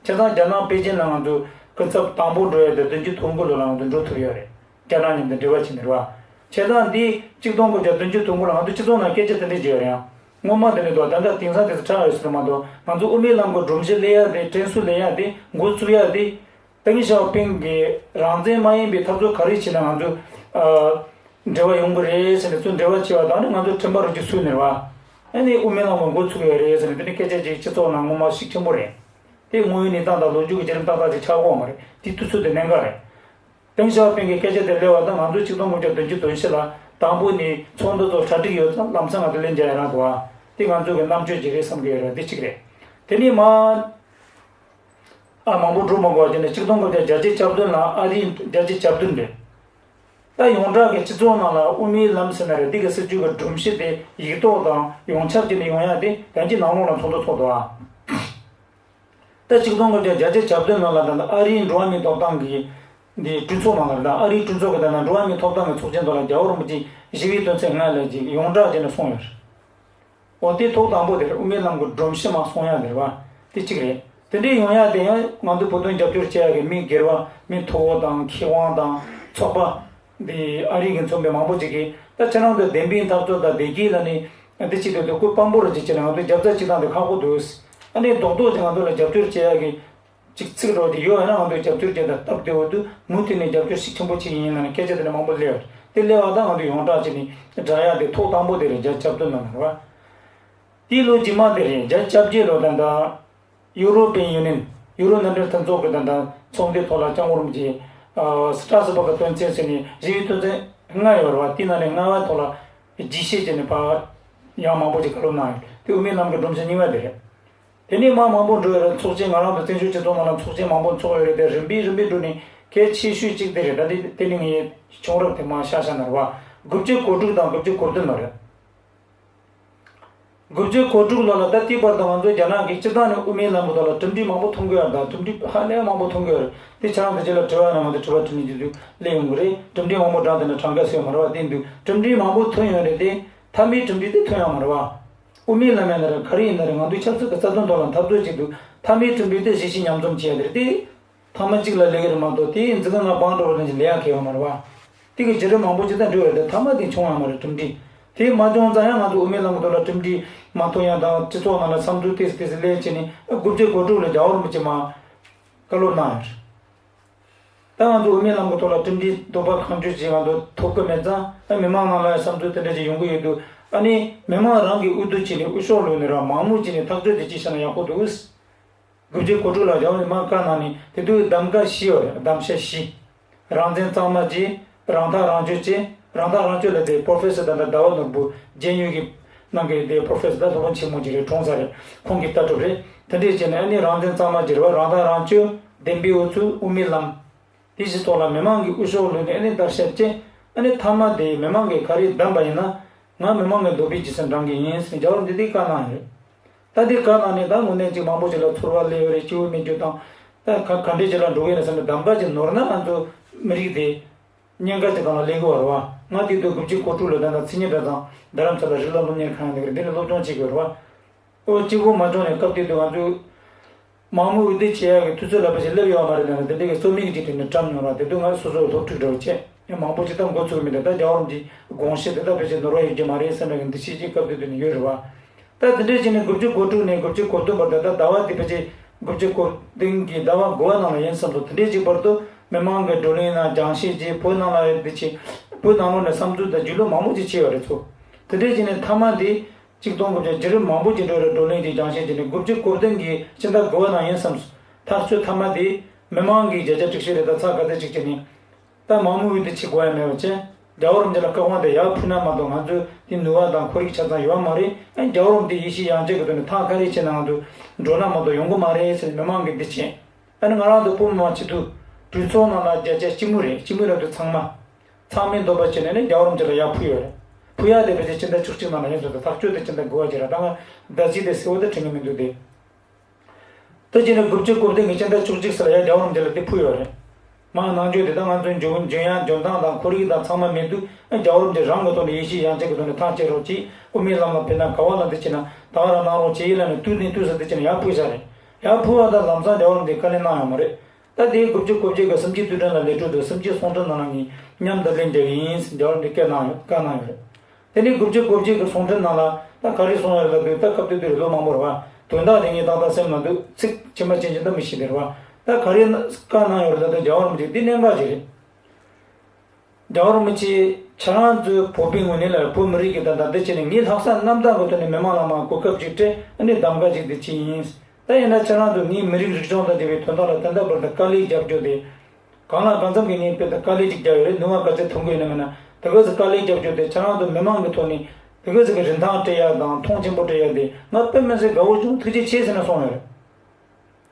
བྱས་ཙང་རྒྱ་ནག་པེ་ཅིན་ལ་ང་ཚོ་སྐུ་ཚབ་དང་པོ་འགྲོ་ཡ་དེ་བདུན་ཅུ་དོན་དགུ་ལོ་ལ་ང་ཚོ་འགྲོ་ཐུབ་ཡོད་རེད། རྒྱ་ནག་མཉམ་དུ་འབྲེལ་བ་བྱས་ནས་རེད་བ། བྱས་ཙང་འདི་གཅིག་སྟོང་དགུ་བརྒྱ་བདུན་ཅུ་དོན་དགུ་ལ་ང་ཚོ་སྤྱི་ཚོགས་ནང་སྐད་ཆ་དེ་འདྲས་བརྗོད་ཡོད་རེད་ཡང་། སྔོན་མ་དེ་ནས་དུ་ད་ལྟ་དེང་སང་དེ་ཚོ་ཁྲག་ཡོད་ཟེར་མ་གཏོགས་ང་ཚོ་དབུ་མའི་ལམ་གྱི་སྒྲོམ་གཞི་སླེབས་ཡ་དེ་དྲན་གསོ་སླེབས་ཡ་དེ་འགོ་བཙུགས་ཡ་དེ། ཏེང་ཞའོ་ཕིང་གིས་རང་བཙན་མ་ཡིན་པའི་འཐབ་རྩོད་ག་རེ་བྱས་ན་ང་ཚོས་ཨ་འབྲེལ་བ་ཡོང་གི་རེད་ཟེར་ནས་ཚུར་འབྲེལ་བ་བྱས་པ་དང་ནི་ང་ཚོ་དྲན་པ་རུ་ཅིག་ཚུད་ནས་རེད་བ། ཨ་ནི་དབུ་མའི་ལམ་གྱི་འགོ་ཚུགས་ཡོད་རེད་ཟེར་ནས་དེ་ནི་སྐད་ཆ་ཅིག་སྤྱི་ཚོགས་ནང་ངོ་མ་ཤུགས་ཆེན་པོ་རེད། དེ་དངོས་ཡོད་གནས་སྟངས་དང་ལོ་རྒྱུས་ཀྱི་བརྒྱུད་རིམ་ཏག་ཏག་ཅིག་ཆགས་ཀྱི་ཡོད་མ་རེད། དེ་དུས་ཚོད་དེ་གནད་འགག་རེད། ཏེང་ཞའོ་ཕིང་གི་སྐད་ཆ་དེ་སླེབས་པ་དང་ང་ཚོ་གཅིག་སྟོང་དགུ་བརྒྱ་བདུན་ཅུ་དོན་བཞི་ལ་དང་པོ་ནས་ཚོགས་འདུ་ཚོ་གྲ་སྒྲིག་ཡོད་ཙང་ལམ་སང་ང་ཚོ་ལན་རྒྱག་ཡ་རང་འདུག་ཨ། དེ་ང་ཚོ་གི་རྣམ་དཔྱོད་ཅིག་རེད་བསམ་གྱི་ཡོད་རེད། འདི་གཅིག་རེད། དེ་ནས་མ། ཨ་མང་པོ་འགྲོ་མ་དགོས་པ་བྱས་ནས་གཅིག་སྟོང་དགུ་བརྒྱ་བརྒྱད་ཅུ་གྱ་བདུན་ལ་ཨ་རིའི་བརྒྱད་ཅུ་གྱ་བདུན་རེད། ད་ཡོངས་གྲགས་ཀྱི་སྤྱི་ཚོགས་ནང་ལ་དབུ་མའི་ལམ་ཟེར་ན་རེད། འདི་གི་སྲིད་བྱུས་ཀྱི་སྒྲོམ་གཞི་དེ་ཡིག་ཐོག་དང་ཡོངས་ཁྱབ་བྱས་ནས་ཡོང་ཡ་དེ་ཡང་གཅིག་ནང་ལོགས་ལ་ཚོགས་འདུ་ཚོགས་འདུག་ཨ། ད་གཅིག་སྟོང་དགུ་བརྒྱ་བརྒྱད་ཅུ་གྱ་བདུན་ནང་ལ་ད་ལྟ་ཨ་རིའི་འགྲོ་བ་མིའི་ཐོབ་ཐང་གི་འདི་གྲོས་ཚོགས་ནང་ལ་ད་ཨ་རིའི་གྲོས་ཚོགས་ཀྱི་ད་ལྟ་འགྲོ་བ་མིའི་ཐོབ་ཐང་གི་ཚོགས་ཆེན་ཐོག་ལ་རྒྱལ་བ་རིན་པོ་ཆེ་ཞི་བའི་དོན་ཚན་ལྔ་ལ་ཅིག་ཡོངས་གྲགས་བྱས་ནས་གསུངས་ཡོད་རེད། འོ་དེ་ཐོག་དང་པོ་དེར་དབུ་མའི་ལམ་གྱི་སྒྲོམ་གཞི་མར་སོང་ཡ་དེ་རེད་བ། དེ་གཅིག་རེད། དེ་འདྲའི་ཡོང་ཡ་དེ་ཡང་ང་ཚོ་བོད་དོན་རྒྱབ་སྐྱོར་བྱེད་ཡ་གི་མི་སྒེར་བ་མི་མཐོ་བོ་དང་མཁས་དབང་དང་ཚོགས་པ། འདི་ཨ་རི་གི་མཚོན་པའི་མང་པོ་ཅིག་གིས་ད་ཁྱེད་རང་ཚོ་བདེན་པའི་འཐབ་རྩོད་དང་བདེ་སྐྱིད་ལ་ནི་འདི་བྱེད་དུས་དུ་སྐུ་དཔང་པོ་རུ་ཅིག་བྱས་ནས་ང་ཚོ་རྒྱབ་རྩ་བྱེད་སྟངས་དེ་ཁག་པོ་འདུག་ཨ་ནི་རྡོག་རྡོག་ཅིག་ང་ཚོ་ལ་རྒྱབ་སྐྱོར་བྱེད་ཡ་གི་ཅིག་ཚིག་རོ་དེ་ཡོད་ན་ང་ཚོ་རྒྱབ་སྐྱོར་བྱེད་དང་སྟབས་བདེ་བོ་འདུག་མུ་མཐུད་ནས་རྒྱབ་སྐྱོར་ཤུགས་ཆེན་པོ་བྱེད་ཀྱི་ཡིན་ལ་ནི་སྐད་ཆ་དེ་འདྲ་མང་པོ་སླེབས་ཡོད། དེ་སླེབས་པ་དང་ང་ཚོ་ཡོངས་གྲགས་བྱས་ནས་བསྒྲགས་ཡ་དེ་ཐོག་དང་པོ་དེ་རེད། རྒྱ་གྱ་བདུན་ལ་ནི་རེད་བ། དེའི་ལོ་རྗེས་མ་དེ་རེད། རྒྱ་གྱ་བརྒྱད་ལོ་ད་ལྟ་ཡུ་རོ་པན་ཡུ་ནིན། ཡུ་རོ་མཉམ་འབྲེལ་མཐུན་ཚོགས་ཀྱི་ད་ལྟ་ཚོགས་འདུའི་ཐོག་ལ་སྐྱབས་མགོན་རིན་པོ་ཆེ་ཨ་སི་ཏྲ་སི་བྷག་གི་དོན་ཚན་ཟེར་ནས་ཞི་བའི་དོན་ཚན་ལྔ་ཡོད་རེད་བ། དེའི་ནང་ནས་ལྔ་བ་ཐོག་ལ་རྒྱས་བཤད་བྱས་ནས་ཕར་ཡང་མང་པོ་ཞིག་བཀའ་སློབ་གནང་ཡོད། དེ་དབུ་མའི་ལམ་གྱི་སྒྲོམ་གཞི་རྙིང་བ་དེ་རེད། དེ་ནས་མར་མང་པོ་འགྲོ་ཡོད་རེད། ཚོགས་ཆེན་ང་རང་ཚོ་བཙན་བྱོལ་སྤྱི་ཚོགས་ནང་ལ་ཚོགས་ཆེན་མང་པོ་ཚོགས་ཡོད་རེད། དེ་རིམ་པས་རིམ་པས་འགྲོ་ནས་གལ་ཆེ་ཤོས་གཅིག་དེ་རེད། ད་དེ་དེ་ནི་ངའི་བྱུང་རབས་དེ་མར་ཤག་ཤག་ན་རེད་བ། དགུ་བཅུ་གོ་དྲུག་དང་དགུ་བཅུ་གོ་བདུན་ལོ་རེད། དགུ་བཅུ་གོ་དྲུག་ལོ་ལ་ད་ལྟའི་བར་དུ་ང་ཚོ་རྒྱ་ནག་གིས་སྤྱིར་བཏང་ནས་དབུ་མའི་ལམ་གྱི་ཐོག་ལ་གྲུབ་འབྲས་མང་པོ་ཐོན་གྱི་ཡོད་རེད། ད་གྲུབ་འབྲས་ཧ་ལས་མང་པོ་ཐོན་གྱི་ཡོད་རེད། དེ་ཁྱེད་རང་ཚོ་རྗེས་ལ་དྲི་བ་ནང་ང་ཚོ་དྲི་བ་དྲི་ནས་རྗེས་ལུས་སླེབས་ཡོང་གི་རེད། གྲུབ་འབྲས་མང་པོ་བགྲངས་ཏེ་ན་གྲངས་ཀ་སོས་མ་རེད་བ། དེ་འདུག་གྲུབ་འབྲས་མང་པོ་ཐོན་ཡོད་རེད་དེ། མཐའ་མའི་གྲུབ་འབྲས་དེ་ཐོན་ཡོད་མ་རེད་བ། དབུ་མའི་ལམ་ཡིན་ན་རེད། ག་རེ་ཡིན་ན་རེད། ང་ཚོས་ཆབ་སྲིད་ཀྱི་རྩ་དོན་ཐོག་ལ་འཐབ་རྩོད་བྱེད་དུས་མཐའ་མའི་གྲུབ་འབྲས་དེ་གཞིས་བྱེས་མཉམ་འཛོམས་བྱེད་ཡ་དེ་རེད་དེ། ཐེངས་མ་གཅིག་ལ་ལས་ཀ་རེད་མ་གཏོགས་དེའི་འཛིན་གྲྭ་ནང་སྤང་འགྲོ་བ་ནང་བཞིན་ལས་ཡག་གི་ཡོད་མ་རེད་བ། དེ་གི་བརྒྱུད་རིམ་མང་པོ་ཅིག་དང་འབྲེལ་བ་རེད་དེ་མཐའ་མ་དེ་བྱུང་ཡོད་མ་རེད་གྲུབ་འབྲས། དེ་མ་བྱུང་ཙང་ཡང་ང་ཚོ་དབུ་མའི་ལམ་གྱི་ཐོག་ལ་གྲུབ་འབྲས་མ་ཐོན་ཡ་དང་སྤྱི་ཚོགས་ནང་ལ་བསམ་ཚུལ་ཏོག་ཙམ་ཏོག་ཙམ་སླེབས་བྱས་ནས་དགུ་བཅུ་གོ་དྲུག་ལ་རྒྱལ་བ་རིན་པོ་ཆེ་མར་བཀའ་སློབ་གནང་ཡོད་རེད། ད་ང་ཚོ་དབུ་མའི་ལམ་གྱི་ཐོག་ལ་གྲུབ་འབྲས་འདོད་པ་གང་ཅི་ཞིག་ང་ཚོ་ཐོབ་ཀྱི་མེད་ཙང་ཨ་མི་མང་ནང་ལ་ཡང་བསམ་ཚུལ་དེ་འདྲ་ཅིག་ཡོང་གི་ཡོད་འདུག་ཨ་ནི་མི་མང་རང་གིས་འོས་བསྡུ་བྱས་ནས་དབུ་ཤོག་ལོན་ནས་རང་མང་མོས་བྱས་ནས་ཐག་གཅོད་དེ་ཅིག་བྱས་ན་ཡག་པོ་འདུག་དགུ་བཅུ་གོ་དྲུག་ལ་རྒྱལ་བ་ནས་མར་བཀའ་གནང་ནས་དེ་དུས་གདམ་ག་བཞི་ཡོད་རེད། གདམ་ག་བཞི། རང་བཙན་གཙང་མ་བྱས། རང་ཐག་རང་གཅོད་བྱས། རང་ཐག་རང་གཅོད་ལ་དེ་པོ་རོ་ཕེ་སར་ད་ལྟ་ཟླ་བ་ནོར་བུ་ཇེ་ཨེན་ཡུ་གི་ནང་གི་དེ་པོ་རོ་ཕེ་སར་ད་སློབ་དཔོན་ཆེན་མོ་ཅིག་རེད། གྲོངས་ཚར་རེད། ཁོང་གི་ལྟ་གྲུབ་རེད། དེ་འདྲས་བྱས་ནས་ཨ་ནི་རང་བཙན་གཙང་མ་བྱས་རེད་བ། རང་ཐག་རང་གཅོད། བདེན་པའི་འོས་ཚུལ། དབུ་མའི་ལམ། དེ་བཞི་ཐོག་ལ་མི་མང་གི་དབུ་ཤོག་ལོན་ནས་ཨ་ནི་བརྡར་ཤ་བཅད། ཨ་ནི་མཐའ་མ་དེ་མི་མང་གིས་ག་རེ་བདམས་པ་ཡིན་ན་ང་མི་མང་གི་འདོད་པའི་རྗེས་སུ་འབྲང་གི་ཡིན་ཟེར་རྒྱལ་བ་འདི་དེ་བཀའ་གནང་ཡོད། ད་དེ་བཀའ་གནང་ནས་ད་དངོས་གནས་ཅིག་མང་པོ་ཞིག་ལ་ཚོར་བ་སླེབས་ཡོད་རེད། སྐྱིད་པོ་མེད་རྒྱུ་དང་ ད་ག་ག་འདྲས་ཅིག་ལ་འགྲོ་གི་ཡིན་ན་བསམ་པའི་གདམ་ག་ཅིག་ནོར་ན་ང་ཚོ་མི་རིགས་དེ་ཉེན་ཁ་ཅིག་སྒང་ལ་སླེབས་ཀྱི་ཡོད་རེད་བ། ང་དེ་དུས་དགུ་བཅུ་གོ་དྲུག་ལོ་ཟླ་ཟླ་མཚན་ཉིན་གྲྭ་ཚང་རྡ་རམ་ས་ལ་རིགས་ལམ་སློབ་གཉེར་ཁང་ཡོད་འདུག་རེད། འདི་ནས་སློབ་སྦྱོང་བྱེད་ཀྱི་ཡོད་རེད་བ། ཨོ་གཅིག་པོ་མ་བྱུང་ནས་སྐབས་དེ་དུས་ང་ཚོས་མང་མོས་འོས་བསྡུ་བྱེད་ཡག་གི་དུས་ཚོད་ལ་ཕལ་ཆེར་སླེབས་ཡོད་མ་རེད་ལབ་ནས་དེ་འདྲའི་གི་རྩོམ་ཡིག་ཅིག་བྲིས་ནས་བཀྲམ་མྱོང་ར། དེ་དུས་ང་སོ་སོར་སློབ་ཕྲུག་འདྲ་བོ་བྱས། ཡང་མང་པོ་ཅིག་ད་མགོ་ཚོས་མི་འདུག་ད་རྒྱལ་བ་རིན་པོ་ཆེའི་དགོངས་གཞི་དེ་ད་ཕལ་ཆེར་ནོར་བ་ཡོད་ཀྱི་མ་རེད་བསམ་པའི་གི་འདུ་ཤེས་ཅིག་སྐབས་དེ་དུས་ནས་ཡོད་རེད་བ། ད་དེ་འདྲའི་བྱས་ནས་དགུ་བཅུ་གོ་དྲུག་ནས་དགུ་བཅུ་གོ་བདུན་བར་དུ་ད་ཟླ་བ་དེ་ཕལ་ཆེར་དགུ་བཅུ་གོ་བདུན་གྱི་ཟླ་བ་དགུ་པ་ནང་ལ་ཡིན་བསམ་སོང་། དེ་འདྲའི་ཅིག་བར་དུ་མི་མང་གི་བགྲོ་གླེང་ནང་སྦྱང་བཤད་བྱས། བོད་ནང་ལ་འདི་བྱས། བོད་ནང་ལོགས་ནས་བསམ་ཚུལ་དང་བརྒྱུད་ལམ་མང་པོ་ཅིག་བྱས་ཡོད་རེད་ཚོ། དེ་འདྲའི་བྱས་ནས་མཐའ་མ་དེ་གཅིག་སྟོང་དགུ་བརྒྱ་བརྒྱད་ཅུ་མང་པོ་ཅིག་འགྲོ་རེད། བགྲོ་གླེང་ཅིག་སྦྱང་བཤད་བྱས་ནས་དགུ་བཅུ་གོ་བདུན་གྱི་སྤྱི་ཟླ་དགུ་པ་ནང་ཡིན་བསམ་སོང་། ཐག་གཅོད་མཐའ་མ་དེ་མི་མང་གིས་བརྒྱ་ཆ་དྲུག་ཅུ་རེད། ད་ཚ་ག་ཚོད་ཅིག་བྱས་ནས། ད་མང་མོས་འོས་བསྡུ་བྱེད་དགོས་ཡ་མེད་པ་བྱས། རྒྱལ་བ་རིན་པོ་ཆེ་ལ་བཀའ་དབང་དེ་ཡར་ཕུལ་ན་མ་གཏོགས་ང་ཚོས་དེ་ནུས་པ་དང་ཁོར་ཡུག་ཆ་ཚང་ཡོད་མ་རེད། ཨ་རྒྱལ་བ་རིན་པོ་ཆེ་ཡིད་ཆེས་ཡང་ཆེ་གི་ཐོག་ནས་ཐག་ག་རེ་བྱས་ན་ང་ཚོ་འགྲོ་ན་མ་གཏོགས་ཡོང་གི་མ་རེད་ཟེར་ནས་མི་མང་གིས་འདི་བྱས། ཨ་ནི་ང་རང་ཚོ་བོད་མི་མང་སྤྱི་འཐུས་གྲོས་ཚོགས་ནང་ལ་བརྒྱ་ཆ་གཅིག་མོ་རེད། གཅིག་མོ་རེད་དུས་ཚང་མ་ཚང་མས་འདོད་པ་བྱས་ནས་ནི་རྒྱལ་བ་རིན་པོ་ཆེ་ལ་ཡར་ཕུལ་ཡོད་རེད། ཕུལ་ཡ་དེ་ཕལ་ཆེར་སྤྱི་ཟླ་བཅུ་གཅིག་ནང་ལ་ཡིན་ཚོད་དང་། ཐག་གཅོད་དེ་སྤྱི་ཟླ་དགུ་པ་བྱས་ར། ད་ང་ཟླ་ཚིགས་དེ་གསལ་བོ་དེ་དྲན་གི་མི་འདུག་སྟེ། ད་ཅི་ནས་དགུ་བཅུ་གོ་བདུན་གྱི་སྤྱི་ཟླ་བཅུ་གཅིག་ཙམ་ལ་ཡང་རྒྱལ་བ་རིན་པོ་ཆེ་ལ་དེ་ཕུལ་ཡོད་རེད། མ་ནང་ཆོས་དེ་དག་ང་ཚོའི་འཇོན་འཇོན་ཡ་འཇོན་ཐང་དང་ཁོར་ཡུག་དང་ཚང་མ་མེད་དུས། ཨ་རྒྱལ་བ་རིན་པོ་ཆེ་རང་གི་ཐོག་ནས་ཡིད་ཆེས་ཡང་ཆེ་གི་ཐོག་ནས་ཐག་བཅད་རོགས་གྱིས། དབུ་མའི་ལམ་ལ་ཕེབས་ན་ག་བ་ལ་འདི་བྱས་ན་ད་ག་རང་གནང་རོགས་བྱེད་ཡིན་ལབ་ནས་དུས་ནས་དུས་སུ་འདི་བྱས་ན་ཡར་ཕུལ་བཞག་རེད། ཡར་ཕུལ་བ་དང་ལམ་སང་རྒྱལ་བ་རིན་པོ་ཆེས་བཀའ་ལན་གནང་ཡོད་མ་རེད། ད་དེའི་དགུ་བཅུ་གོ་བརྒྱད་ཀྱི་གསུམ་བཅུའི་དུས་དྲན་ལ་ལས་འཕྲོ་འདུག་གསུམ་བཅུའི་གསུང་འཕྲིན་ནང་ལ་ངས་མཉམ་དུ་ལེན་རྒྱག་གི་ཡིན་ཟེར་རྒྱལ་བ་རིན་པོ་ཆེས་བཀའ་གནང་ཡོད། བཀའ་གནང་ཡོད་རེད། དེ་ནས་དགུ་བཅུ་གོ་བརྒྱད་ཀྱི་གསུང་འཕྲིན་ནང་ལ་ད་ག་རེ་གསུངས་ཡོད་ལབ་དུས། ད་སྐབས་དེ་དུས་ལོ་མང་པོ་རེད་བ། དོན་དག་དེ་ངས་ཏག་ཏག་སེམས་ལ་འདུག་ཚིག་ཕྱི་མ་ཅན་ཅན་ད་མི་ཤེས་དེ་རེད་བ། ད་ག་རེ་བཀའ་གནང་ཡོད་རེད་ལབ་དུས། རྒྱལ་བ་རིན་པོ་ཆེ་འདི་གནད་འགག་ཅིག་རེད། རྒྱལ་བ་རིན་པོ་ཆེ་ཁྱེད་རང་ཚོའི་བོད་པའི་ངོས་ནས་ལ་བོད་མི་རིགས་ཀྱི་ད་ད་འདི་བྱས་ནས་ངས་ལྷག་བསམ་རྣམ་དག་གི་ཐོག་ནས་མི་མང་ལ་མར་གོ་སྐབས་ཅིག་སྤྲད། ཨ་ནི་གདམ་ག་ཅིག་འདི་བྱས་ཡིན། ད་ཡིན་ན་ཁྱེད་རང་ཚོ་ངའི་མི་རིགས་རིག་གཞུང་དང་འབྲེལ་བའི་དོན་དག་ལ་ད་ལྟ་བར་དུ་དཀའ་ལས་རྒྱབ་རྒྱུ་དེ། གང་ལ་གང་འཚམ་གྱིས་ངས་དཔེ་ད་དཀའ་ལས་ཅིག་རྒྱབ་ཡོད་རེད། ནུས་པ་ག་ཚོད་ཐོན་གྱི་ཡོད་ན་མེད་ན། དེ་ག་ཚོད་དཀའ་ལས་རྒྱབ་རྒྱུ་དེ་ཁྱེད་རང་ཚོ་མི་མང་གི་ཐོག་ནས་དེ་ག་ཚོད་ཀྱི་རིན་ཐང་སྤྲད་ཡ་དང་མཐོང་ཆེན་པོ་སྤྲད་ཡ་དེ་ང་དཔེ་མི་སྲིད་དགའ་བོ་བྱུང་། ཐུགས་རྗེ་ཆེ་ཟེར་ནས་གསུངས་ཡོད་རེད།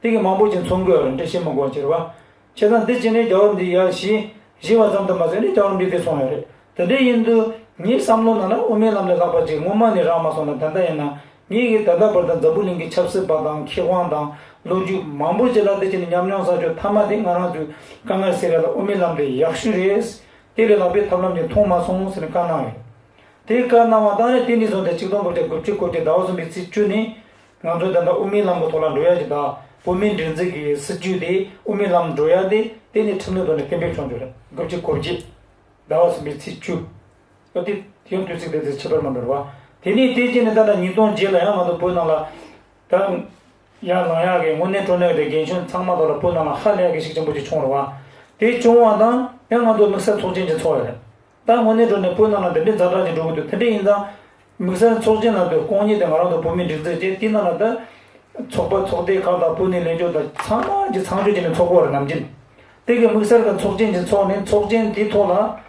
དེ་གི་མང་པོ་ཅིག་མཚོན་གྱི་ཡོད་རེད། འགྲེལ་བཤད་མི་དགོས་ཅིག་རེད་བ། བྱས་ཙང་འདི་བྱས་ནས་རྒྱལ་བ་འདི་ཡར་བཞེས་བཞེས་པ་ཙམ་དུ་མ་ཟད་ནས་རྒྱལ་བ་འདི་དེ་གསུངས་ཡོད་རེད། དེ་འདྲ་ཡིན་དུས་ངའི་བསམ་བློ་ནང་ན་དབུ་མའི་ལམ་ལས་ལྷག་པ་ཅིག་སྔོན་མ་ནས་རག་མ་སོང་ན། ད་ལྟ་ཡིན་ན་ངེད་ཀྱིས་ད་ལྟ་བར་དུ་འཛམ་བུ་གླིང་གི་ཆབ་སྲིད་པ་དང་མཁས་དབང་དང་ལོ་རྒྱུས་མང་པོ་ཅིག་ལ་འདི་བྱས་ནས་ཉམས་མྱོང་བསགས་རྒྱུ་མཐའ་མ་དེ་ང་རང་ཚོའི་དཀའ་ངལ་སེལ་ཡ་ལ་དབུ་མའི་ལམ་དེ་ཡག་ཤོས་རེད། དེ་ལས་ལྷག་པའི་ཐབས་ལམ་ཅིག་མཐོང་མ་སོང་ཟེར་ནས་བཀའ་གནང་ཡོད། དེ་བཀའ་གནང་བ་དང་ནི་དེ་ནས་བཟུང་སྟེ་ཆིག་སྟོང་དགུ་བརྒྱ་དགུ་བཅུ་གོ་བརྒྱད་ཟླ་བ་གསུམ་པའི་ཚེས་བཅུ་ནས་ང་ཚོ་ད་ལྟ་དབུ་མའི་ལམ་གྱི་ཐོག་ལ་འགྲོ་ཡ་ཅིག་དང་། བོད་མིའི་སྒྲིག་འཛུགས་ཀྱི་སྲིད་བྱུས་དེ་དབུ་མའི་ལམ་འགྲོ་ཡ་དེ་དེ་ནས་ཁྲིམས་ལུགས་ཐོག་ནས་གཏན་འབེབས་བྱུང་རྒྱུ་རེད། དགུ་བཅུ་གོ་བརྒྱད་ཟླ་བ་གསུམ་པའི་ཚེས་བཅུ། ཨ་དེ་དེ་ཡང་དུས་ཚིགས་དེ་ཚོ་ཁྱད་པར་མ་འགྲོ་བ། དེ་ནས་དེ་རྗེས་ནས་ད་ལྟ་ཉིས་སྟོང་བརྒྱད་ལ་ཡང་ང་ཚོ་བོད་ནང་ལ་ད་ཡར་ལངས་ཡག་གི་དངོས་གནས་དྲང་གནས་ཀྱི་རྒན་གཞོན་ཚང་མ་ཐོག་ལ་བོད་ནང་ལ་ཧ་ལས་ཡག་གི་ཤུགས་ཆེན་པོ་ཅིག་བྱུང་རེད་བ། དེ་བྱུང་བ་དང་ཡང་ང་ཚོ་དམིགས་བསལ་ཚོགས་ཆེན་ཅིག་ཚོགས་ཡོད་རེད། ད་དངོས་གནས་དྲང་གནས་བོད་ནང་ལ་འདི་འདྲའི་ཛ་དྲག་ཅིག་འགྲོ་གི་འདུག་དེ་འདྲ་ཡིན་ཙང་དམིགས་བསལ་ཚོགས་ཆེན་ལ་དུས་དགོངས་གཉིས་དེ་ང་རང་ཚོ་བོད་མིའི་སྒྲིག་འཛུགས་ཀྱི་དེ་ནང་ལ་ད་ཚོགས་པ་ཚོགས་སྡེ་ཁག་དང་བོད་ནས་ལས་འགུལ་དང་ཚང་མ་གྱི་ཚང་བཅོས་བྱས་ནས་ཚོགས་ཀྱི་ཡོད་རེད། ནམ་རྒྱུན་དེ་གི་དམིགས་བསལ་གྱི་ཚོགས་ཆེན་ཅིག་ཚོགས་ནས་ཚོགས་ཆེན་དེའི་ཐོག་ལ།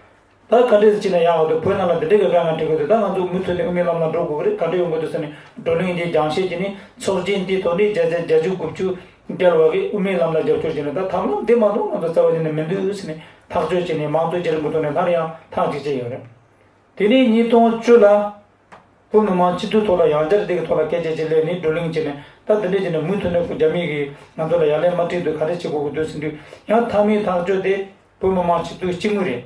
ད་ག་འདྲས་སེ་བྱས་ན་ཡག་ག་འདུག་བོད་ནང་ལ་འདི་འདྲས་ཀྱི་དཀའ་ངལ་འཕྲད་ཀྱི་འདུག་ད་ང་ཚོ་མུ་མཐུད་ནས་དབུ་མའི་ལམ་ལ་འགྲོ་དགོས་ཀྱི་རེད། ག་འདྲས་ཡོང་གི་འདུག་ཟེར་ནས་བགྲོ་གླེང་འདི་སྦྱང་བཤད་བྱས་ནས་ཚོགས་ཆེན་འདིའི་ཐོག་ནས་བརྒྱ་ཆ་བརྒྱད་ཅུ་གྱ་དགུ་བཅུ་བརྒལ་བ་གིས་དབུ་མའི་ལམ་ལ་རྒྱབ་སྐྱོར་བྱས་ནས། ད་ཐབས་ལམ་འདི་མ་གཏོགས་ང་ཚོ་རྩ་བ་ཉིད་ནས་མི་འདུག་ཟེར་ནས་ཐག་གཅོད་བྱས་ནས་དམངས་གཙོའི་བརྒྱུད་རིམ་གྱི་ཐོག་ནས་སླར་ཡང་ཐག་གཅོད་བྱས་ཡོད་རེད། དེ་ནས་ཉིས་སྟོང་བཅུ་ལ་བོད་མི་མང་སྤྱི་འཐུས་ཐོག་ལ་ཡང་བསྐྱར་དེ་གི་ཐོག་ལ་སྐད་ཆ་ཅིག་སླེབས་ནས་བགྲོ་གླེང་བྱས་ནས། ད་འདི་འདྲས་བྱས་ནས་མུ་མཐུད་ནས་རྒྱ་མི་གིས་ང་ཚོ་ལ་ཡ་ལན་མ་སྤྲད་དུས་ག་རེ་བྱེད་དགོས་ཀྱི་འདུག་ཟེར་དུས། ཡང་མཐའ་མའི་ཐག་གཅོད་དེ་བོད་མི་མང་སྤྱི་འཐུས་གཅིག་མོ་རེད།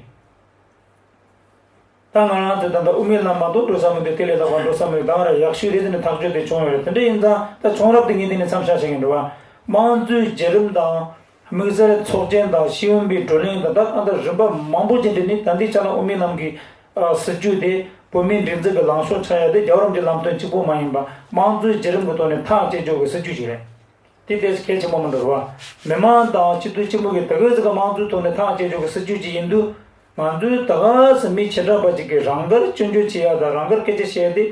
ད་ང་རང་ཚོས་ད་ལྟ་དབུ་མའི་ལམ་མ་གཏོགས་འགྲོ་ས་མི་འདུག་དེ་ལས་ལྷག་པ་འགྲོ་ས་མི་འདུག་ད་ག་རང་ཡག་ཤོས་རེད་ཟེར་ནས་ཐག་གཅོད་དེ་བྱུང་ཡོད་རེད། དེ་འདྲ་ཡིན་ཙང་ད་བྱུང་རབས་དེ་ངས་འདི་ནས་མཚམས་བཞག་བཤད་མཁན་འདྲ་བ། དམངས་གཙོའི་བརྒྱུད་རིམ་དང་། དམིགས་བསལ་ཚོགས་ཆེན་དང་ཤེས་ཡོན་པའི་བགྲོ་གླེང་དང་། ད་གང་ལྟར་རིམ་པ་མང་པོ་ཅིག་འགྲིག་ནས་ད་ལྟའི་ཆ་ལ་དབུ་མའི་ལམ་གྱི་ཨ་སྲིད་བྱུས་དེ་བོད་མིའི་སྒྲིག་འཛུགས་ཀྱི་ལངས་ཕྱོགས་ཆགས་ཡ་དེ་རྒྱལ་བ་རིན་པོ་ཆེའི་ལམ་སྟོན་གཅིག་པོ་མ་ཡིན་པ། དམངས་གཙོའི་བརྒྱུད་རིམ་གྱི་ཐོག་ནས་ཐག་བཅད་ཕྱོགས་ཀྱི་སྲིད་བྱུས་ཤིག་རེད། དེ་ཏོག་ཙམ་གལ་ཆེན་པོ་མི་འདུག་རེད་བ། མི་མང་དང་སྤྱི་འཐུས་གཅིག་པུ་གིས་དེ་ག་ཙམ་གྱི་དམངས་གཙོའི་ཐོག་ནས་ཐག་བཅད་ཕྱོགས་ཀྱི་སྲིད་བྱུས་ཅིག་ཡིན་དུས། ང་ཚོས་ད་ག་ཟེ་མི་བྱེ་བྲག་པ་ཅིག་གིས་རང་དགར་སྐྱོན་བརྗོད་བྱེད་ཡ་དང་རང་དགར་སྐད་ཆ་བཤད་ཡ་དེ།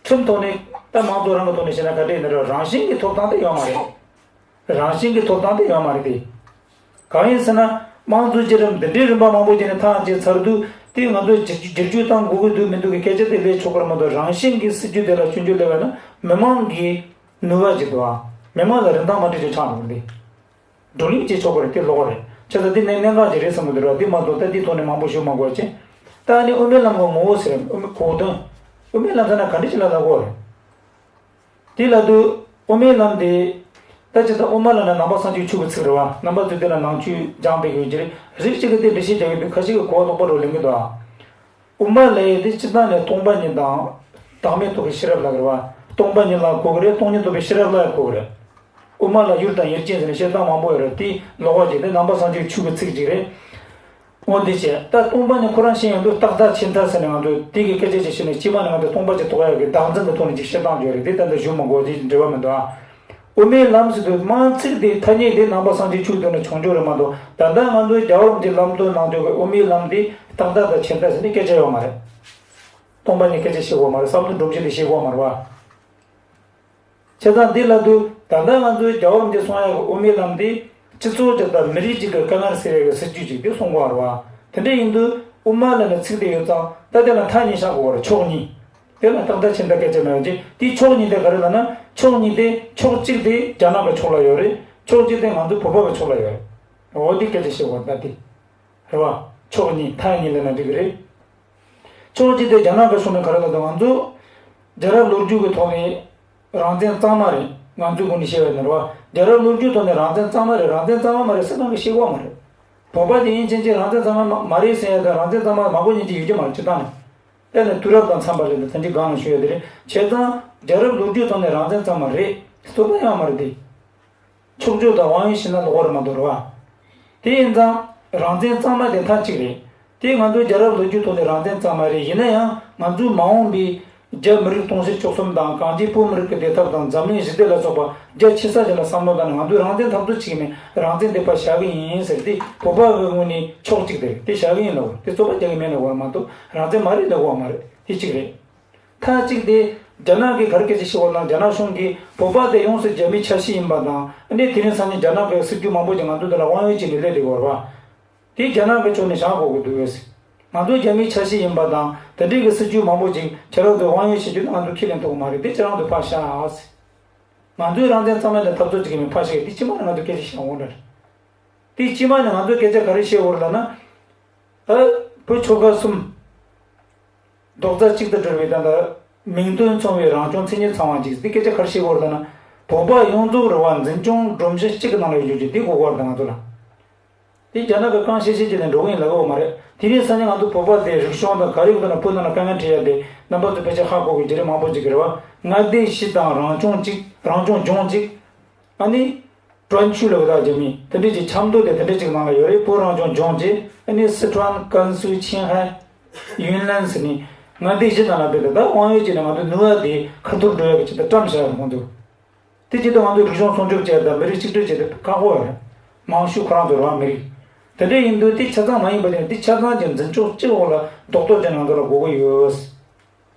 ཁྲིམས་ཐོག་ནས་ད་དམངས་གཙོ་རང་གི་ཐོག་ནས་བཤད་ན་ག་འདྲ་ཡིན་ན་རེད། རང་བཞིན་གྱི་ཐོབ་ཐང་དེ་ཡོད་མ་རེད། རང་བཞིན་གྱི་ཐོབ་ཐང་དེ་ཡོད་མ་རེད་དེ། གང་ཡིན་ཟེར་ན། དམངས་གཙོའི་བརྒྱུད་རིམ་འདི་འདྲའི་རིམ་པ་མང་པོ་བྱས་ནས་ཐག་བཅད་ཚར་དུས། དེ་ང་ཚོས་བསྒྱུར་བཅོས་བསྒྱུར་བཅོས་གཏང་དགོས་ཀྱི་འདུག་མི་འདུག་གི་སྐད་ཆ་དེ་སླེབས་ཆོག་གི་རེད་མ་གཏོགས། རང་བཞིན་གྱིས་སྲིད་བྱུས་དེ་ལ་སྐྱོན་བརྗོད་སླེབས་པ་ན་མི་མང་གི་ནུས་པ་ཅིག་འདུག་ཨ། མི་མང་ལ་རིན་ཐང་མ་འགྲིག་ཅིག་ཆགས་འགྲོ་གི་འདུག་བགྲོ་གླེང་བྱེད་ཆོག་གི་རེད། དེ་ལོགས་རེད། བྱས་ཙང་དེ་གནད་གནད་འགག་ཅིག་རེད་བསམ་གི་འདུག་ར། དེ་མ་གཏོགས་ད་དེའི་ཐོག་ནས་མང་པོ་ཞུ་མ་དགོས་ཅིག་ད་ནི་དབུ་མའི་ལམ་གྱི་ངོ་བོ་ཟེར། དབུ་མའི་གོ་དོན། དབུ་མའི་ལམ་ཟེར་ན་ག་འདྲ་ཅིག་ལ་ལབ་དགོས་རེད། དེ་ལ་དུ་དབུ་མའི་ལམ་དེ་ ད་ཅི་ལྟར་དབུ་མ་ལབ་ན་ནང་པ་སངས་རྒྱས་ཆོས་ཀྱི་ཚིག་རེད་བ། ནང་པ་ཚོས་དེ་ལ་ནང་ཆོས་སྦྱངས་པའི་ཡོད་ཀྱི་རེད། རིགས་གཅིག་གིས་དེ་འགྲེལ་བཤད་རྒྱག་གི་འདུག་ཁ་ཤས་ཀྱིས་གོ་བ་ལོག་པ་རུ་ལེན་གྱི་འདུག་དབུ་མ་ལབ་ཡས་དེ་སྤྱིར་བཏང་ནས་སྟོང་པ་ཉིད་དང་བདག་མེད་རྟོགས་པའི་ཤེས་རབ་ལབ་ཀྱི་རེད་བ། སྟོང་པ་ཉིད་ལ་གོ་གི་རེད། སྟོང་ཉིད་རྟོགས་པའི་ཤེས་རབ་ལ་ཡང་གོ་གི་རེད། དབུ་མ་ལ་ཡུལ་དང་ཡུལ་ཅན་ཟེར་ནས་བཤད་སྟངས་མང་པོ་ཡོད་རེད། དེ་ལོག་པ་ཅིག་དེ་ནང་པ་སངས་རྒྱས་ཆོས་ཀྱི་ཚིག་ཅིག་རེད། འོ་དེ་བྱས། ད་སྟོང་པ་ཉིད་ཁོ་རང་ཤེས་ཡོང་དུས་རྟག་མཐའ་ཆད་མཐའ་ཟེར་ནས་ང་ཚོས་དེ་གི་སྐད་ཆ་ཅིག་བཤད་ནས་སྤྱི་མ་ནས་ང་ཚོས་སྟོང་པ་ཅིག་རྟོགས་ཡག་གི་བདག་འཛིན་གྱི་ཐོག་ནས་ཅིག་བཤད་སྟངས་ཡོད་རེད། དེ་ད་ལྟ་ཞུ་མི་དགོས། དེ་འབྲེལ་བ་མི་འདུག་ཨ། དབུ་མའི་ལམ་ཟེར་དུས་མང་ཚིག་དེ་ཐ་སྙད་དེ་ནང་པ་སངས་རྒྱས་ཆོས་ཐོག་ནས་བྱུང་ཆོག་རེད་མ་གཏོགས། ད་ལྟ་ང་ཚོའི་རྒྱལ་བ་རིན་པོ་ཆེའི་ལམ་སྟོན་ནང་དུ་གི་དབུ་མའི་ལམ་དེ་རྟག་མཐའ་དང་ཆད་མཐའ་ཟེར་ནས་སྐད་ཆ་ཡོད་མ་རེད། སྟོང་པ་ཉིད་སྐད་ཆ་བཤད་དགོས་མ་རེད། བསམ་བློ་སྒྲོམ་གཞི་དེ་བཤད་དགོས་མ་རེད་བ། བྱས་ཙང་འདི་ལབ་དུས་ད་ལྟ་ང་ཚོའི་རྒྱལ་བ་རིན་པོ་ཆེས་གསུང་ཡག་གི་དབུ་མའི་ལམ་འདི་སྤྱི་ཚོགས་ཅིག་དང་མི་རིགས་ཅིག་གི་དཀའ་ངལ་སེལ་ཡག་གི་སྲིད་ཇུས་ཅིག་དེ་གསུང་གི་ཡོད་རེད་བ། དེ་འདྲ་ཡིན་དུས་དབུ་མ་ལབ་ནས་ཚིག་དེ་ཡོད་ཙང་ད་དེ་ལ་མཐའ་གཉིས་བཞག་དགོས་པ་རེད། ཕྱོགས་གཉིས། དེ་ལ་རྟག་མཐའ་ཆད་མཐའ་སྐད་ཆ་མེད་པ་ཅིག་དེའི་ཕྱོགས་གཉིས་དེ་ག་རེ་ལབ་ན། ཕྱོགས་གཉིས་དེ་ཕྱོགས་གཅིག་དེ་རྒྱ་ནག་གི་ཕྱོགས་ལ་ཡོད་རེད། ཕྱོགས་གཅིག་དེ་ང་ཚོའི་བོད་པ་གི་ཕྱོགས་ལ་ཡོད་རེད། འོ་དེ་སྐད་ཆ་བཤད་དགོས་རེད་ད་དེ། རེད་བ། ཕྱོགས་གཉིས་མཐའ་གཉིས་ལབ་ན་འགྲིག་གི་རེད། ཕྱོགས་གཅིག་དེ་རྒྱ་ནག་གི་ཕྱོགས་ནས་ག་རེ་ལབ་དང་ང་ཚོ་རྒྱལ་རབས་ལོ་རྒྱུས་ཀྱི་ཐོག་ནས་རང་བཙན་གཙང་མ་རེད། ང་ཚོའི་སྒོ་ནས་བཤད་པ་ཡིན་ན་རེད་བ། རྒྱལ་རབས་ལོ་རྒྱུས་ཐོག་ནས་རང་བཙན་གཙང་མ་རེད། རང་བཙན་གཙང་མ་མ་རེད་ཟེར་གང་གི་བཤད་དགོས་མ་རེད། བོད་པ་དེ་ཡིན་ཕྱིན་ཆད་རང་བཙན་གཙང་མ་མ་རེད་ཟེར་ཡ་དང་རང་བཙན་གཙང་མ་མ་གོ་མཁན་ཅིག་ཡོད་ཀྱི་མ་རེད། སྤྱིར་བཏང་ནས། དེ་ནས་དུས་རབས་དང་འཚམས་པ་རེད། དེ་འདྲའི་སྒང་ལ་ཞུ་ཡ་དེ་རེད། བྱས་ཙང་རྒྱལ་རབས་ལོ་རྒྱུས་ཐོག་ནས་རང་བཙན་གཙང་མ་རེད། རྩོད་པ་ཡང་མ་རེད་དེ། ཕྱོགས་ཆོས་དང་དབང་ཡོད་བྱས་ན་ལོག་པ་རེད་མ་གཏོགས་རེད་བ། དེ་ཡིན་ཙང་རང་བཙན་གཙང་མ་དེ་མཐའ་གཅིག་རེད། དེ་ང་ཚོའི་རྒྱལ་རབས་ལོ་རྒྱུས་ཐོག་ནས་རང་བཙན་གཙང་མ་རེད། ཡིན་ན་ཡང་ང་ཚོའི་མ་འོངས་པའི་རྒྱ་མི་རིགས་དུང་ཕྱུར་བཅུ་གསུམ་དང་གངས་ཅན་བོད་མི་རིགས་ཀྱི་བདེ་ཐབས་དང་འཛམ་གླིང་ཞི་བདེ་ལ་སོགས་པ་རྒྱ་ཆེ་ས་ཅིག་ལ་བསམ་བློ་བཏང་ནས་ང་ཚོས་རང་བཙན་འཐབ་རྩོད་བྱེད་ཀྱི་མེད། རང་བཙན་དེ་ཕར་བཞག་གི་ཡིན་ཟེར་དེ་བོད་པ་གི་ངོས་ནས་ཕྱོགས་གཅིག་དེ་རེད། དེ་བཞག་གི་ཡིན་ལབ་དགོས། དེ་རྩོད་པ་རྒྱག་གི་མེད་ལབ་དགོས་མ་གཏོགས་རང་བཙན་མ་རེད་ལབ་དགོས་མ་རེད། དེ་གཅིག་རེད། མཐའ་གཅིག་དེ་རྒྱ་ནག་གིས་ག་རེ་སྐད་ཆ་བཤད་པ་ལབ་ན། རྒྱ་ནག་གཞུང་གིས་བོད་པ་དེ་ཡོངས་སུ་རྒྱ་མིའི་ཆ་ཤས་ཡིན་པ་དང་། ཨ་ནི་དེ་རིང་སང་ཉིན་རྒྱ་ནག་གི་སྲིད་ཇུས་མང་པོ་ཅིག་ང་ཚོ་འདི་ལ་དབང་ཡོད་ཅིག་ནས་སླེབས་བསྡད་ཡོད་རེད་བ། དེ་རྒྱ་ནག་གི་ཕྱོགས་ནས་བཞག་དགོས་ཀྱི་འདུག་ཟེར། ང་ཚོ་རྒྱ་མིའི་ཆ་ཤས་ཡིན་པ་དང་དེ་འདྲའི་གི་སྲིད་ཇུས་མང་པོ་ཅིག་ཁྱེད་རང་ཚོས་དབང་ཡོད་བྱེད་རྒྱུ་ནི་ང་ཚོ་ཁས་ལེན་ཐུབ་ཀྱི་མ་རེད། དེ་ཁྱེད་རང་ཚོས་ཕར་བཞག་ཟེར། ང་ཚོས་རང་བཙན་གཙང་མ་ལ་འཐབ་རྩོད་བྱེད་ཀྱི་མེད། ཕར་བཞག་དེ་སྤྱི་མ་ནས་ང་ཚོས་སྐད་ཆ་བཤད་འོང་འདྲ་རེད། དེ་སྤྱི་མ་ནས་ང་ཚོས་སྐད་ཆ་ག་རེ་བཤད་འོང་ལབ་ན། ཨ། བོད་ཆོལ་ཁ་གསུམ་རྡོག་རྩ་གཅིག་ཏུ་སྒྲིལ་བའི་ད་ལྟ་མིང་དོན་མཚུངས་པའི་རང་སྐྱོང་མཚན་ཉིད་ཚང་བ་ཅིག་འདི་སྐད་ཆ་ག་རེ་བཤད་དགོས་རེད་ལབ་ན། བོད་པ་ཡོངས་རྫོགས་རེད་བ། འཛིན་སྐྱོང་སྒྲོམ་གཞི་གཅིག་གི་ནང་ལ་ཡོད་རྒྱུ་དེ་དགོས་ཀྱི་རེད། ད་ང་ཚོ་ལ་དེ་རྒྱ་ནག་གིས་གང་བཤད་བཤད་བྱས་ནས་འགྲོ་གི་ཡིན་ལབ་ཀྱི་ཡོད་མ་རེད། དེ་རིང་སང་ཉིན་ང་ཚོ་བོད་པ་དེ་རིག་གཞུང་དང་ག་རེ་ཡོད་ན་བོད་ནང་ལ་དཀའ་ངལ་འཕྲད་ཡ་དེ་རྣམ་པ་ཚོ་ཕལ་ཆེར་ཧ་གོ་གི་རྒྱུ་རེད། མང་པོ་ཅིག་གི་རེད་བ། མངའ་སྡེ་བཞི་དང་རང་སྐྱོང་གཅིག་རང་སྐྱོང་ལྗོངས་གཅིག་ཨ་ནི། ཀྲོན་ཆུ་ལབ་ད་རྒྱ་མི་དེ་འདྲས་ཀྱི་ཆབ་མདོ་དེ་དེ་འདྲས་ཅིག་ནང་ལ་ཡོད་རེད། བོད་རང་སྐྱོང་ལྗོངས་ཀྱི། ཨ་ནི་སི་ཁྲོན། ཀན་སུའུ། ཆིང་ཧའེ། ཡུན་ནན་ཟེར་ནས་མངའ་སྡེ་བཞི་ནང་ལ་སྤེལ་ཏེ། ད་དབང་ཡོད་ཅིག་ནས་ང་ཚོ་ནུས་པ་དེ་ཁ་ཐོར་འགྲོ་ཡག་གི་ཆེད་དུ་བཀྲམ་བཞག་ཡོད་ཁོང་ཚོས། དེ་བྱེད་དུས་ང་ཚོས་རིག་གཞུང་སྲུང་སྐྱོབ་བྱས་དང་མི་རིགས་གཅིག་སྒྲིལ་བྱས་ཏེ་ཁག་པོ་ཡོད་རེད། མང་ཤོས་ཁོ་རང་ཚོ་རེད་བ། མི་རིགས་དེ་འདྲས་ཡིན་དུས་དེ་ཆ་ཚང་མ་ཡིན་པ་དེ། དེ་ཆ་ཚང་གི་འཛིན་སྐྱོང་གཅིག་འོག་ལ་རྡོག་རྡོག་ཅན་ང་ཚོ་ལ་དགོས་ཀྱི་ཡོད།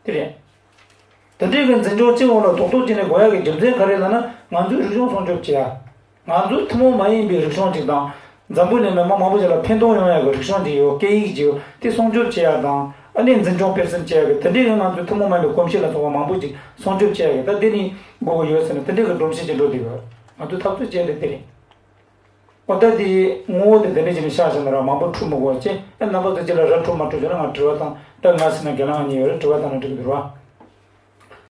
དེ་རེད། དེ་འདྲའི་གི་འཛིན་སྐྱོང་གཅིག་འོག་ལ་རྡོག་རྡོག་ཅན་ནས་དགོས་ཡག་གི་རྒྱུ་མཚན་ག་རེ་ལབ་ན། ང་ཚོའི་རིག་གཞུང་སྲུང་སྐྱོབ་བྱེད་ཡ། ང་ཚོའི་ཐུན་མོང་མ་ཡིན་པའི་རིག་གཞུང་ཅིག་དང་། འཛམ་བུ་གླིང་ནང་མི་མང་པོ་ཞིག་ལ་ཕན་ཐོགས་ཡོང་ཡག་གི་རིག་གཞུང་ཅིག་ཡོད། སྐད་ཡིག་ཅིག་ཡོད། དེ་སྲུང་སྐྱོབ་བྱེད་ཡ་དང་། ཨ་ནི་འཛིན་སྐྱོང་སྤེལ་གསུམ་བྱེད་ཡ་གི་དེ་འདྲའི་གི་ང་ཚོའི་ཐུན་མོང་མ་ཡིན་པའི་གོམས་གཤིས་ལ་སོགས་པ་མང་པོ་ཅིག་སྲུང་སྐྱོབ་བྱེད་ཡ་གི་ད་དེ་ནི་དགོས་ཀྱི་ཡོད་ཟེར་ནས་དེ་འདྲའི་གི་སྒྲོམ་གཞི་ཅིག་འགྲོ་བསྡད་ཡོད། ང་ཚོས་འཐབ་རྩོད་བྱས་ཏེ་དེ་རེད། འོ་ད་དེ་ངོ་བོ་དེ་དེ་འདྲ་བྱས་ནས་བཞག་བཞག་ན་ར་མང་པོ་འཁྲུལ་མི་དགོས་ཅེས། ཨ། རྣམ་པ་ཚོ་ཅིག་ལ་ར་འཁྲུལ་མ་འཁྲུལ་བྱུང་ན་ང་དྲི་བ་བཏང་། ད་ང་ཟེར་ན་རྒན་ལགས་གཉིས་ཡོད་རེད། དྲི་བ་བཏང་ན་འགྲིག་གི་འདུག་ར།